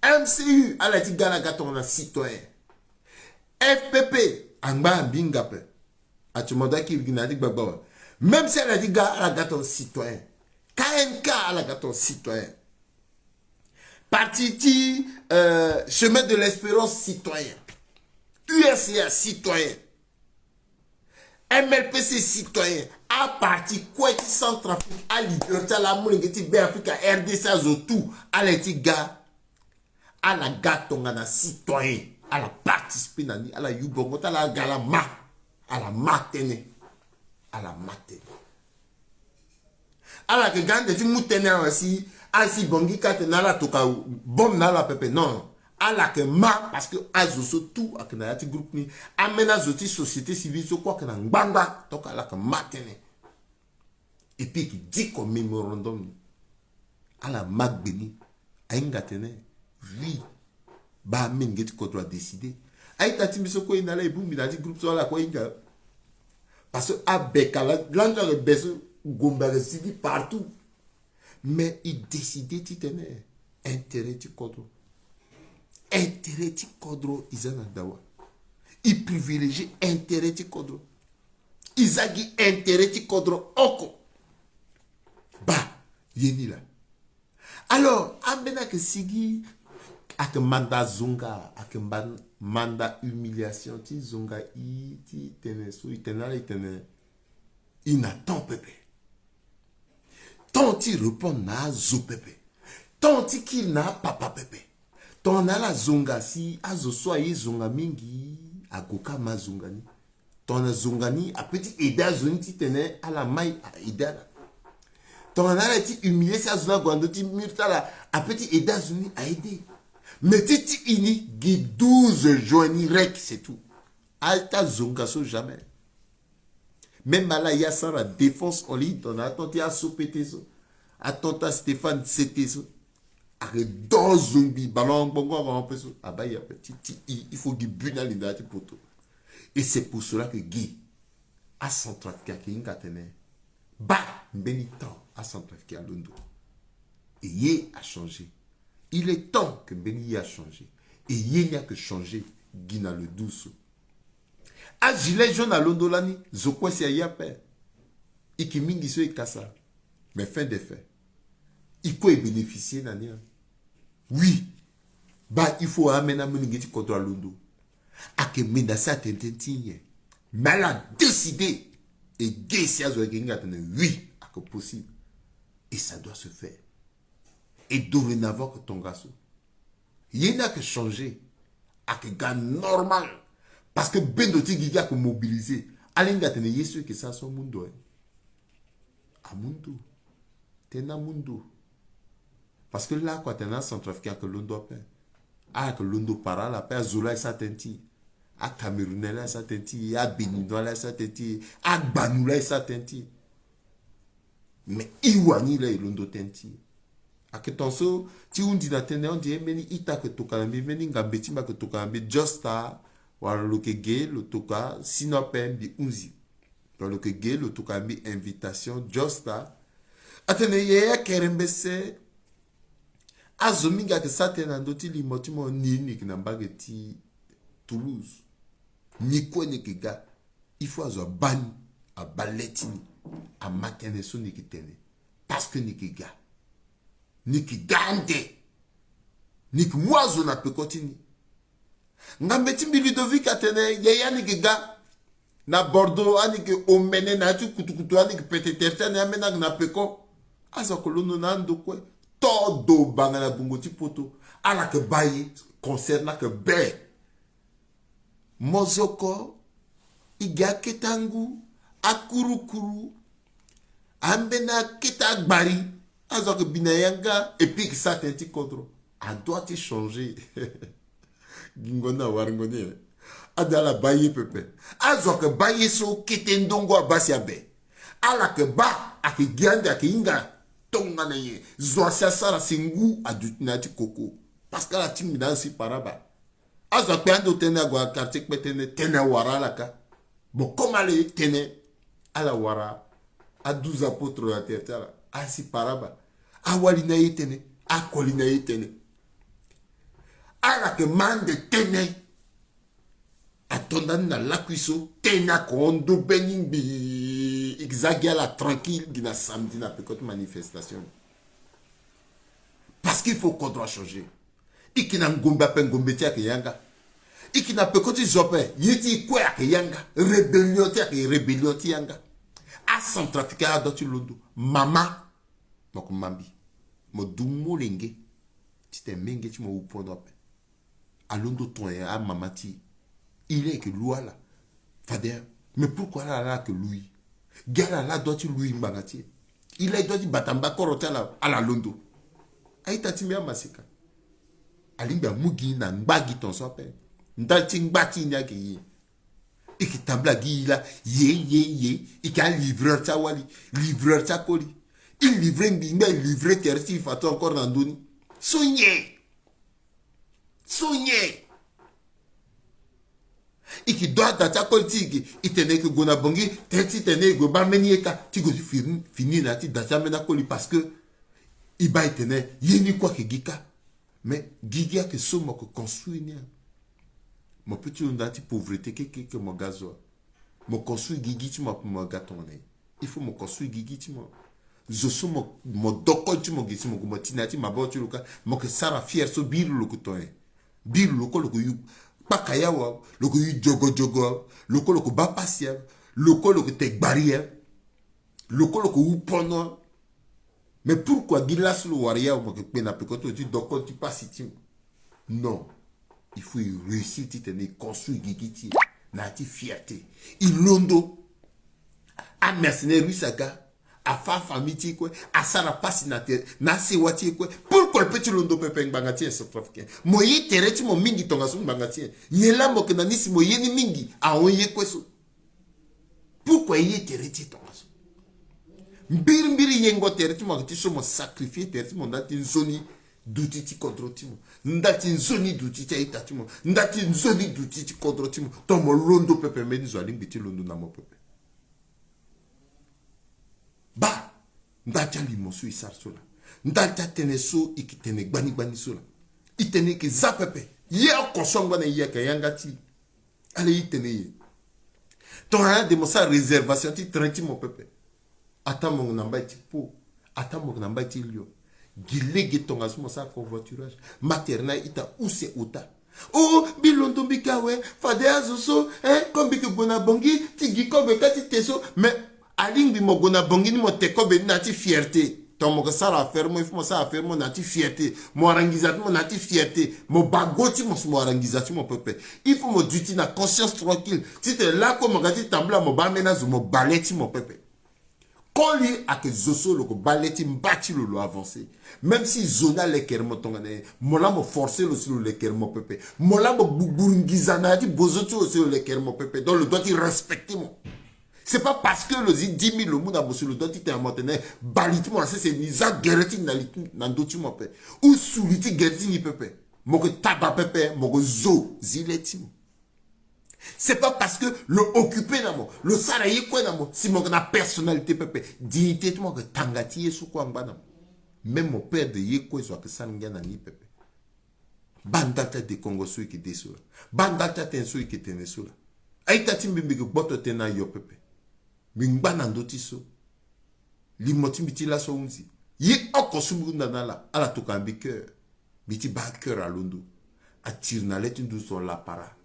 M C U ala ti ga, ala ga tongana citoyen. F P P angba, ambi nga ape. Actuellement, da kiri gi na ya ti gbagba wa. Même si ala ti ga, ala ga tongana citoyen. K N K ala ga tongana citoyen. Parti ti, euh, Chemin de l'Espérance, citoyen. U S C A, citoyen. M L P C, citoyen. Aparti kue ti Centrafrique, aleader ti ala, amolenge ti Beafrika, R D C, azo tout, ala ti ga. Ala ga tongana citoyen, ala participer na ni, ala yu bongo ti ala, ala ga, ala ma. Ala ma tënë. Ala ma tënë. Ala yeke ga ande ti mu tënë awe si, asi Bongi ka tene ala toka bom na ala pepe, non. Ala yeke ma, parce que azo so tout ayeke na ya ti groupe ni. Ambeni azo ti société civile so kue ayeke na ngbangba, donc ala yeke ma tënë. Et puis e yeke diko mémorandum ni. Ala ma gbe ni. Ahinga atene, oui, baa amolenge ti kodro adécider. A-ita ti mbi so kue e na ala, e bongbi na ya ti groupe so, ala kue ahinga. Parce que abeka la, landio ayeke be so, gombe ayeke sigi partout. Mais e décider titene intérêt ti kodro, intérêt ti kodro e za na dawa. E privilégier intérêt ti kodro. E za gi intérêt ti kodro oko. Baa ye ni laa. Alors ambeni ayeke sigi, ayeke manda zonga, ayeke mba-, manda humiliation ti zonga i, ti tene so e tene na ala, e tene e na temps pepe. Temps ti répondre na azo pepe. Temps ti kiri na apapa pepe. Tongana ala zonga si azo so aye zonga mingi, ague ka ma zonga ni. Tongana zonga ni ape ti aider azo ni titene ala mai, a-aider ala. Tongana ala ye ti humilier si azo ni ague na ndö ti mur ti ala, ape ti aider azo ni, a-aider. Mais ti, ti e ni gi douze juin ni rek, c'est tout. A-ita zonga so jamais. Même ala ye asara défense en ligne, tongana aton ti aso pete so, aton ti a-Stéphane sete so, ayeke do zongbi ballon ngbongo ape so, abaa e ape ti, ti e, il faut gi but na linda ti poto. Et c'est pour cela que gi a-Centrafricain ayeke hinga atene baa mbeni temps a-Centrafricain alondo. E ye achanger. Il est temps que mbeni ye achanger. E ye ni ayeke changer gi na le douze so. A-gilet jaune alondo lani, zo kue si aye ape. E yeke mingi so e kasa. Mais fin de fin, e kue e bénéficier na ni, hein. Oui. Baa il faut ameni amolenge ti kodro alondo. Ayeke menda si atene tënë ti nyen. Mais ala décider. E ge si azo ayeke hinga atene oui, ayeke possible. Et ça doit se faire. Et dorénavant ayeke tongaso. Ye ni ayeke changer. Ayeke ga normal. Parce que bendo ti gigi ayeke mobiliser. Ala hinga atene ye so e yeke sara so amu ndo, eh. Amu ndo. Tënë amu ndo. Parce que laoko atene a-Centrafricain ayeke londo ape. Ala yeke londo par ala ape, azo laa e sara tënë ti e. A-Camerounais laa e sara tënë ti e, a-Béninois laa e sara tënë ti e, agbanu laa e sara tënë ti e. Mais e wani laa e londo tënë ti e. Ayeke tongaso ti hundi na tënë, on dirait mbeni ita ayeke toka na mbi, mbeni ngambe ti mbi ayeke toka na mbi, Josta, wala lo yeke ge lo toka, sinon ape mbi hunzi. Wala lo yeke ge lo toka na mbi invitation, Josta. Atene yaya kerembese, azo mingi ayeke sara tënë na ndö ti limo ti mo, ni ni yeke na mbage ti Toulouse. Ni kue ni yeke ga. Il faut azo abaa ni, abaa le ti ni, ama tënë so ni yeke tene. Parce que ni yeke ga. Ni yeke ga ande. Ni yeke mu azo na peko ti ni. Ngambe ti mbi Ludovic atene yaya ni yeke ga. Na Bordeaux, ani yeke omene na ya ti kutukutu, ani yeke pete tere ti ani, ambeni ayeke na peko. Azo ayeke londo na ando kue. To do banga na bongo ti poto. Ala yeke baa ye, concert ni ayeke be. Mozoko, e gi akete angu, akurukuru, ambeni akete agbari. Azo ayeke bi na yanga, et puis e ke sara tënë ti kodro. Adoit ti changer. Gingo ni awaringo ni, eh. Ade ala baa ye pepe. Azo ayeke baa ye so kete ndongo abaa si abe. Ala yeke baa, ayeke gi ande ayeke hinga tongana nyen. Zo asi asara si ngu aduti na ya ti koko. Parce que ala tingbi na ala si paraba. Azo akpe ande otene ague na quartier kpe tënë, tënë awara ala kâ. Bon, comme ala ye tënë, ala wara a douze apôtres na tere ti ala, asi paraba. Awali na ye tënë, akoli na ye tënë. Ala yeke ma ande tënë. Ato nda ni na lakui so, tënë ako hon ndo be ni ngbii. E ke za gi ala tranquille gi na samedi na peko ti manifestation. Parce qu'il faut kodro achanger. E ke na ngombe ape, ngombe ti e ayeke yanga. E ke na peko ti zo ape, ye ti e kue ayeke yanga. Rébellion ti e ayeke rébellion ti yanga. Acentrafricain adoit ti londo. Mama, mo yeke ma mbi. Mo du molenge titene menge ti mo wu pondo ape. Alondo ton nyen amama ti e. E laa e yeke lu ala. Fade, mais pourquoi ala laa ayeke lu e? Gi ala laa adoit ti lu e ngbanga ti e. E laa e doit ti bata mba koro ti ala, ala londo. A-ita ti mbi amaseka. Alingbi amu gi na ngba gi ton so ape. Ndali ti ngba ti e ni ayeke ye. E ke tambula gi e laa, ye, ye, ye. E ke alivreur ti awali, livreur ti akoli. E livrer ngbii ngba, e livrer tere ti e fato encore na ndö ni. So nyen? So nyen? E ke do ada ti akoli ti e ke, e tene e ke gue na Bangui, teti tene e gue baa mbeni ye kâ, ti gue ti fini, fini na ya ti da ti ambeni akoli parce que e baa e tene ye ni kue ayeke gi kâ. Mais gigi ayeke so mo yeke construire ni a. Mo peut ti hunda ti pauvreté keke ke mo ga zo a. Mo construire gigi ti mo ape mo ga tongana nyen? Il faut mo construire gigi ti mo. Zo so mo, mo dokoli ti mo gi si mo gue mo ti na ya ti maboko ti lo kâ, mo yeke sara fier so biri lo yeke ton nyen? Biri lo kue lo yeke yu kpaka yawu, lo yeke yu jogo jogo, lo kue lo yeke baa pasi, lo kue lo yeke te gbari, lo kue lo yeke wu pono. Mais pourquoi gi laso lo wara yawu mo yeke kpe na peko ti lo ti dokoli ti pasi ti mo? Non. Il faut e réussir titene e construire gigi ti e na ya ti fierté. E londo. Amercenaire russe aga, afâ afamille ti e kue, asara pasi na tere, na asewa ti e kue. Pourquoi e peut ti londo pepe ngbanga ti e centrafricain? Mo ye tere ti mo mingi tongaso ngbanga ti e. Nyen laa mo yeke na ni si mo ye ni mingi ahon ye kue so? Pourquoi e ye tere ti e tongaso? Mbirimbiri yengo tere ti mo ayeke ti so mo sacrifier tere ti mo ndali ti nzoni duti ti kodro ti mo, ndali ti nzoni duti ti a-ita ti mo, ndali ti nzoni duti ti kodro ti mo. Donc mo londo pepe, mbeni zo alingbi ti londo na mo pepe. Baa ndali ti alimo so e sara so laa, ndali ti atënë so e yeke tene gbani gbani so laa, e tene e yeke za pepe. Ye oko so angba na e ayeke yanga ti e. Ala e tene ye. Tongana ade mo sara réservation ti train ti mo pepe, ataa mo yeke na mbai ti Pau, ataa mo yeke na mbai ti Lyon. Gi lege tongaso mo sara covoiturage. Mbi tere na a-ita use ota. Oh, mbi londo mbi ke awe, fade azo so, eh, comme mbi yeke gue na Bangui, ti gi kobe kâ ti te so. Mais alingbi mo gue na Bangui ni mo te kobe ni na ya ti fierté. Tongana mo yeke sara affaire mo, il faut mo sara affaire mo na ya ti fierté. Mo wara nginza ti mo na ya ti fierté. Mo baa go ti mo si mo wara nginza ti mo pepe. Il faut mo duti na conscience tranquille. Titene lakue mo ga ti tambula mo baa ambeni azo mo baa le ti mo pepe. Koli ayeke zo so lo yeke baa le ti mba ti lo, lo avancer. Même si zo ni alekere mo tongana nyen, mo laa mo forcer lo si lo lekere mo pepe. Mo laa mo gbugburu nginza na ya ti bozo ti lo si lo lekere mo pepe. Donc lo doit ti respecter mo. C'est pas parce que lo zi dix mille lo mu na mo si lo doit ti tene na mo atene baa li ti mo na sese, ni za gere ti ni na li ti, na ndö ti mo ape. Ou su li ti gere ti ni pepe. Mo yeke taba pepe, mo yeke zo zi le ti mo. C'est pas parce que lo occuper na mo, lo sara ye kue na mo, si mo yeke na personnalité pepe, dignité ti mo yeke tanga ti ye so kue angba na mo. Même mo perdre ye kue zo ayeke sara ngia na ni pepe. Baa ndali ti adekongo so e yeke de so laa. Baa ndali ti atënë so e yeke tene so laa. A-ita ti mbi, mbi yeke gboto tënë na yo pepe. Mbi ngba na ndö ti so. Limo ti mbi ti laso ahunzi. Ye oko so mbi hunda na ala, ala tokua mbi cœur. Mbi ti baa cœur alondo. Atiri na le ti nduzu lapara.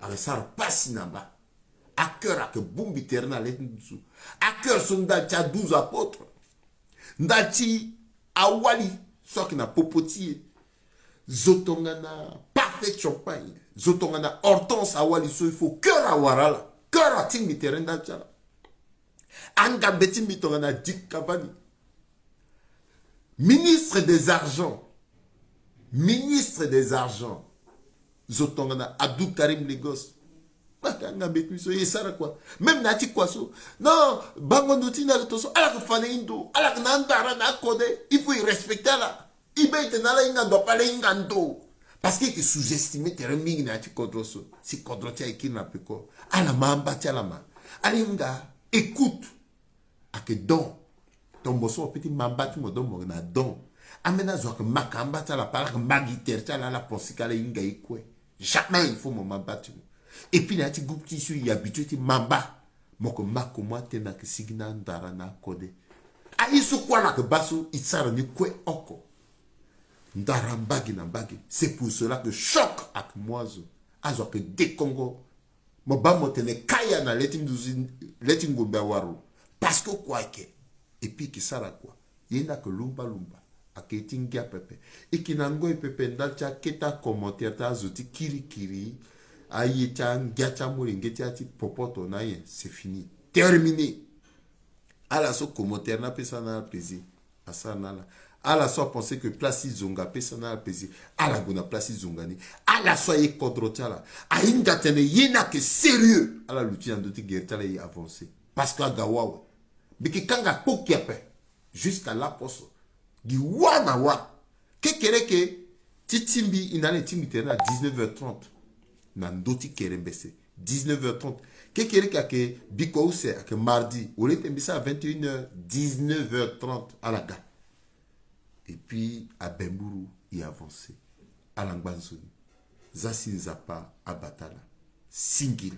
Ayeke sara pasi na mba. Acœur ayeke bongbi tere na le ti nduzu. Acœur so ndali ti a douze apôtres. Ndali ti awali. So ayeke na popo ti e. Zo tongana Parfait Champagne, zo tongana Hortense Awali so, il faut cœur awara ala. Cœur atingbi tere ndali ti ala. Angambe ti mbi tongana Dick Cavani, ministre des argents, ministre des argents, zo tongana Abdou Karim Lagos. Baka angambe ti mbi so, e sara kua. Même na ya ti kua so, non, bango ndo ti na loto so, ala yeke fa na e ndo, ala yeke na andara na akode, il faut e respecter ala. E baa e tene ala hinga ndo ape, ala hinga ndo. Parce que e yeke sous-estimer tere mingi na ya ti kodro so. Si kodro ti ala e kiri na peko, ala ma amba ti ala ma. Ala hinga, écoute. Ayeke don. Tongaso mo peut ti ma amba ti mo, donc mo yeke na don. Ambeni azo ayeke ma ka amba ti ala ape, ala yeke ma gi tere ti ala, ala pense que ala hinga e kue. Jamais il faut mo ma amba ti mo. Et puis na ya ti groupe ti e so e habitué ti ma amba, mo yeke ma comment atene ayeke sigi na andara na akode. Aye so kue ala yeke baa so e sara ni kue oko. Ndara mbage na mbage. C'est pour cela que choc ayeke mu azo. Azo ayeke dekongo. Mo baa mo tene kaya na le ti nduzu, le ti ngombe awara lo. Parce que kua ayeke. Et puis e yeke sara kua. Ye ni ayeke lumba lumba. Ayeke ye ti ngia pepe. E yeke na ngoi pepe ndali ti akete commentaire ti azo ti kirikiri. Aye ti angia ti amolenge ti ya ti popoto na ayen. C'est fini. Terminé. Ala so commentaire ni apesa na ala plaisir, asara na ala. Ala so apense que place ti zonga apesa na ala plaisir, ala gue na place ti zonga ni. Ala so aye kodro ti ala, ahinga tene ye ni ayeke sérieux, ala luti na ndö ti gere ti ala, e avancer. Parce que aga wâ awe. Mbi yeke kanga kpoki ape. Jusqu'à laposo. Gi wâ na wâ. Kekereke, ti ti mbi, e na ala e tingbi tere na dix-neuf heures trente. Na ndö ti kere mbese, dix-neuf heures trente. Kekereke ayeke bikua use, ayeke mardi. Au lieu ti mbi sara vingt et une heures, dix-neuf heures trente, ala ga. Et puis, abemburu, e avancer. Ala ngba nzoni. Zia si Nzapa abata ala. Singila.